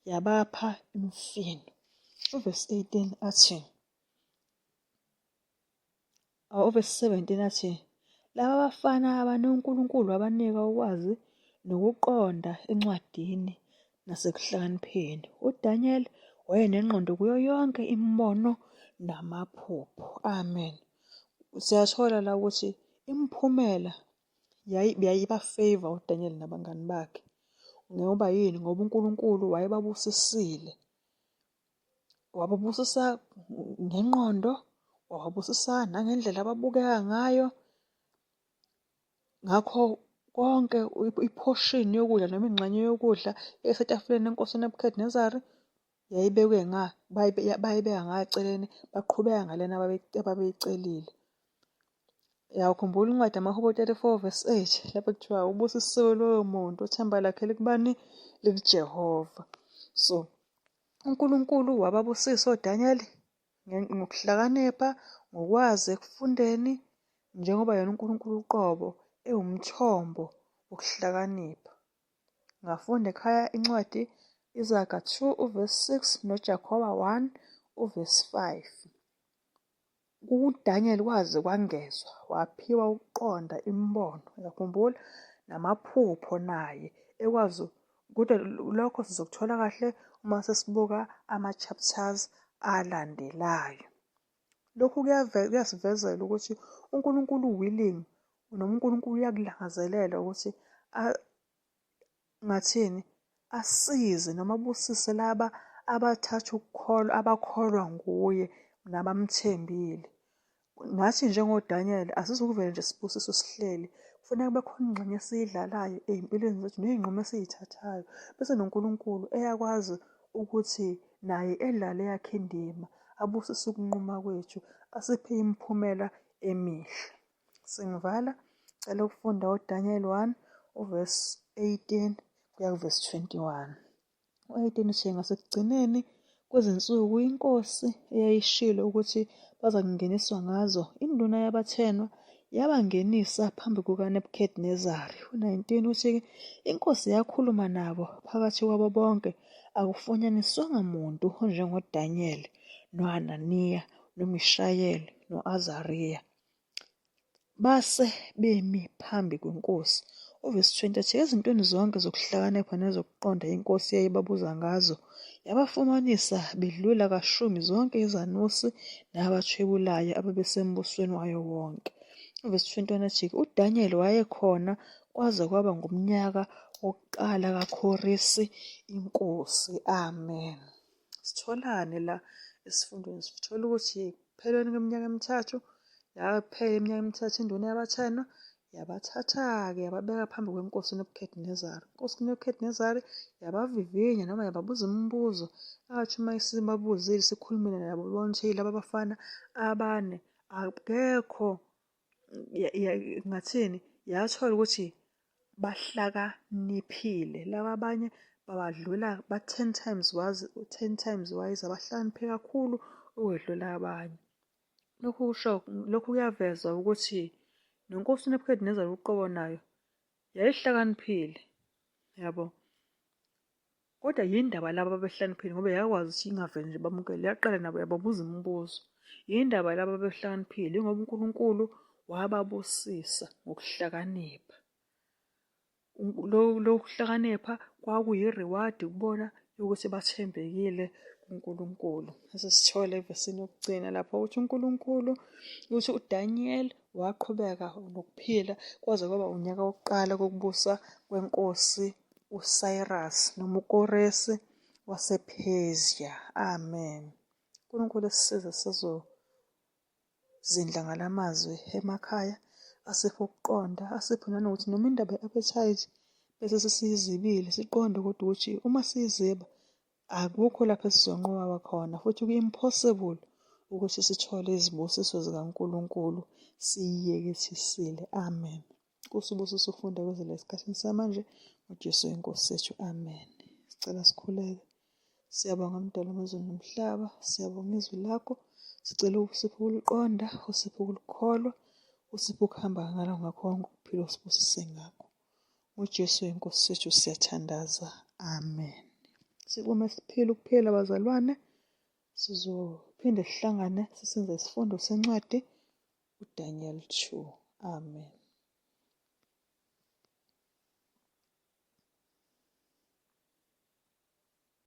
yabapha imifino. Uvesi 18 athi, Uvesi 17 athi, laba bafana abane uNkulunkulu wabanika ukwazi nokuqonda encwadini nasekuhlakanipheni. UDaniel wayenengqondo kuyo yonke imibono namaphupho. Amen. Siyathola la ukuthi imiphumela yayiba-favour uDaniel nabangani bakhe. Ngoba yini? Ngoba uNkulunkulu wayebabusisile. Wababusisa ngengqondo, wababusisa nangendlela ababukeka ngayo. Ngakho konke iphoshini yokudla noma ingxenye yokudla eyayisetafuleni lenkosi uNebukhadinezari yayibekwe nga bayibeka ngaceleni baqhubeka ngalena ababeyicelile. Uyawukhumbula incwadi yamaHubo 34 verse 8 lapho kuthiwa ubusisiwe loyo muntu othemba lakhe likubani? LikuJehova. So uNkulunkulu wababusisa oDaniel ngokuhlakanipha, ngokwazi ekufundeni, njengoba yena uNkulunkulu uqobo ewumthombo wokuhlakanipha. Ngafunda ekhaya incwadi Izaga 2 uverse 6 noJakoba 1 uverse 5. KuDaniel kwaze kwangezwa, waphiwa ukuqonda imibono, uyakhumbula, namaphupho naye ekwazi Kodwa lokho sizokuthola kahle uma sesibuka ama-chapters alandelayo. Lokhu kuyasivezela ukuthi uNkulunkulu u-willing noma uNkulunkulu uyakulangazelela ukuthi ngathini asize noma abusise laba abathatha ukukholwa, abakholwa nguye nabamthembile. Nathi njengoDaniel asizukuvele nje sibusiswe sihleli. Kufanele kube khona ingxenye esiyidlalayo ey'mpilweni zethu ney'nqumo esiy'thathayo. Bese noNkulunkulu eyakwazi ukuthi naye edlale eyakhe indima, abusise ukunquma kwethu, asiphe imiphumela emihle. Sengivala, cela ukufunda uDaniel 1 uvesi 18 kuya kuvesi 21. U-18 uthi ngasekugcineni kwezinsuku inkosi eyayishilo ukuthi bazakungeniswa ngazo, induna yabathenwa yabangenisa phambi kukaNebukhadinezari. U-19 uthi inkosi yakhuluma nabo phakathi kwabo bonke, akufunyaniswanga muntu onjengoDaniel noHananiya noMishayeli no-Azariya. Base bemi phambi kwenkosi. Uvesi 20 athi ezintweni zonke zokuhlakanipha nezokuqonda inkosi eyayibabuza ngazo, yabafumanisa bedlula kashumi zonke izanusi nabathwebulayo ababesembusweni wayo wonke. Uvesi 21 athi uDaniel wayekhona kwaze kwaba ngumnyaka wokuqala kaKhorisi inkosi. Amen. Sitholani la esifundweni? Sithola ukuthi ekupheleni kweminyaka emithathu, yaphela iminyaka emithathu induna yabathenwa yabathatha-ke yababeka phambi kwenkosi uNebukhadinezari. Inkosi uNebukhadinezari yabavivinya noma yababuza imibuzo. Athi uma isibabuzile isikhulumile nabo bona ukuthi laba bafana abane akekho ngathini yathola ukuthi bahlakaniphile. Laba abanye babadlula ba-ten times wazi, ten times wise, abahlakaniphe kakhulu ukwedlula abanye. Lokhu kusho, lokhu kuyaveza ukuthi nenkosi uNebukhadinezari uqobo nayo yayihlakaniphile, yabo. Kodwa yindaba laba ababehlakaniphile ngoba yakwazi ukuthi ingavele nje bamukele, yaqala nabo yababuza imibuzo. Yindaba laba ababehlakaniphile ingoba uNkulunkulu wababusisa ngokuhlakanipha. Lokuhlakanipha kwakuyi-reward kubona yokuthi bathembekile kuNkulunkulu. Esesithola evesini yokugcina lapho ukuthi uNkulunkulu ukuthi uDaniel waqhubeka nokuphila kwaze kwaba unyaka wokuqala kokubusa kwenkosi uCyrus noma uKoresi wasePersia. Amen. uNkulunkulu esisize sizozindla ngalamazwi emakhaya, asiphe ukuqonda, asiphe nanokuthi noma indaba ye-appetite bese sesiyizibile siqonde kodwa ukuthi uma siyiziba akukho lapho esizonqoba khona futhi ku-impossible ukuthi sithole izibusiso zikaNkulunkulu siyiyekethisile. Amen. Nkosi ubusise ukufunda kwezwi esikhathini samanje ngoJesu inkosi yethu. Amen. Sicela sikhuleke. Siyabonga Mdali wamazulu nomhlaba, siyabonga izwi lakho. Sicela usiphe ukuliqonda, usiphe ukulikholwa, usiphe ukuhamba ngalo ngakho konke ukuphila osibusise ngakho. NgoJesu inkosi yethu siyathandaza. Amen. Sikume siphile ukuphila bazalwane. Sizophinde sihlangane sisenza isifundo sencwadi uDaniel 2. Amen.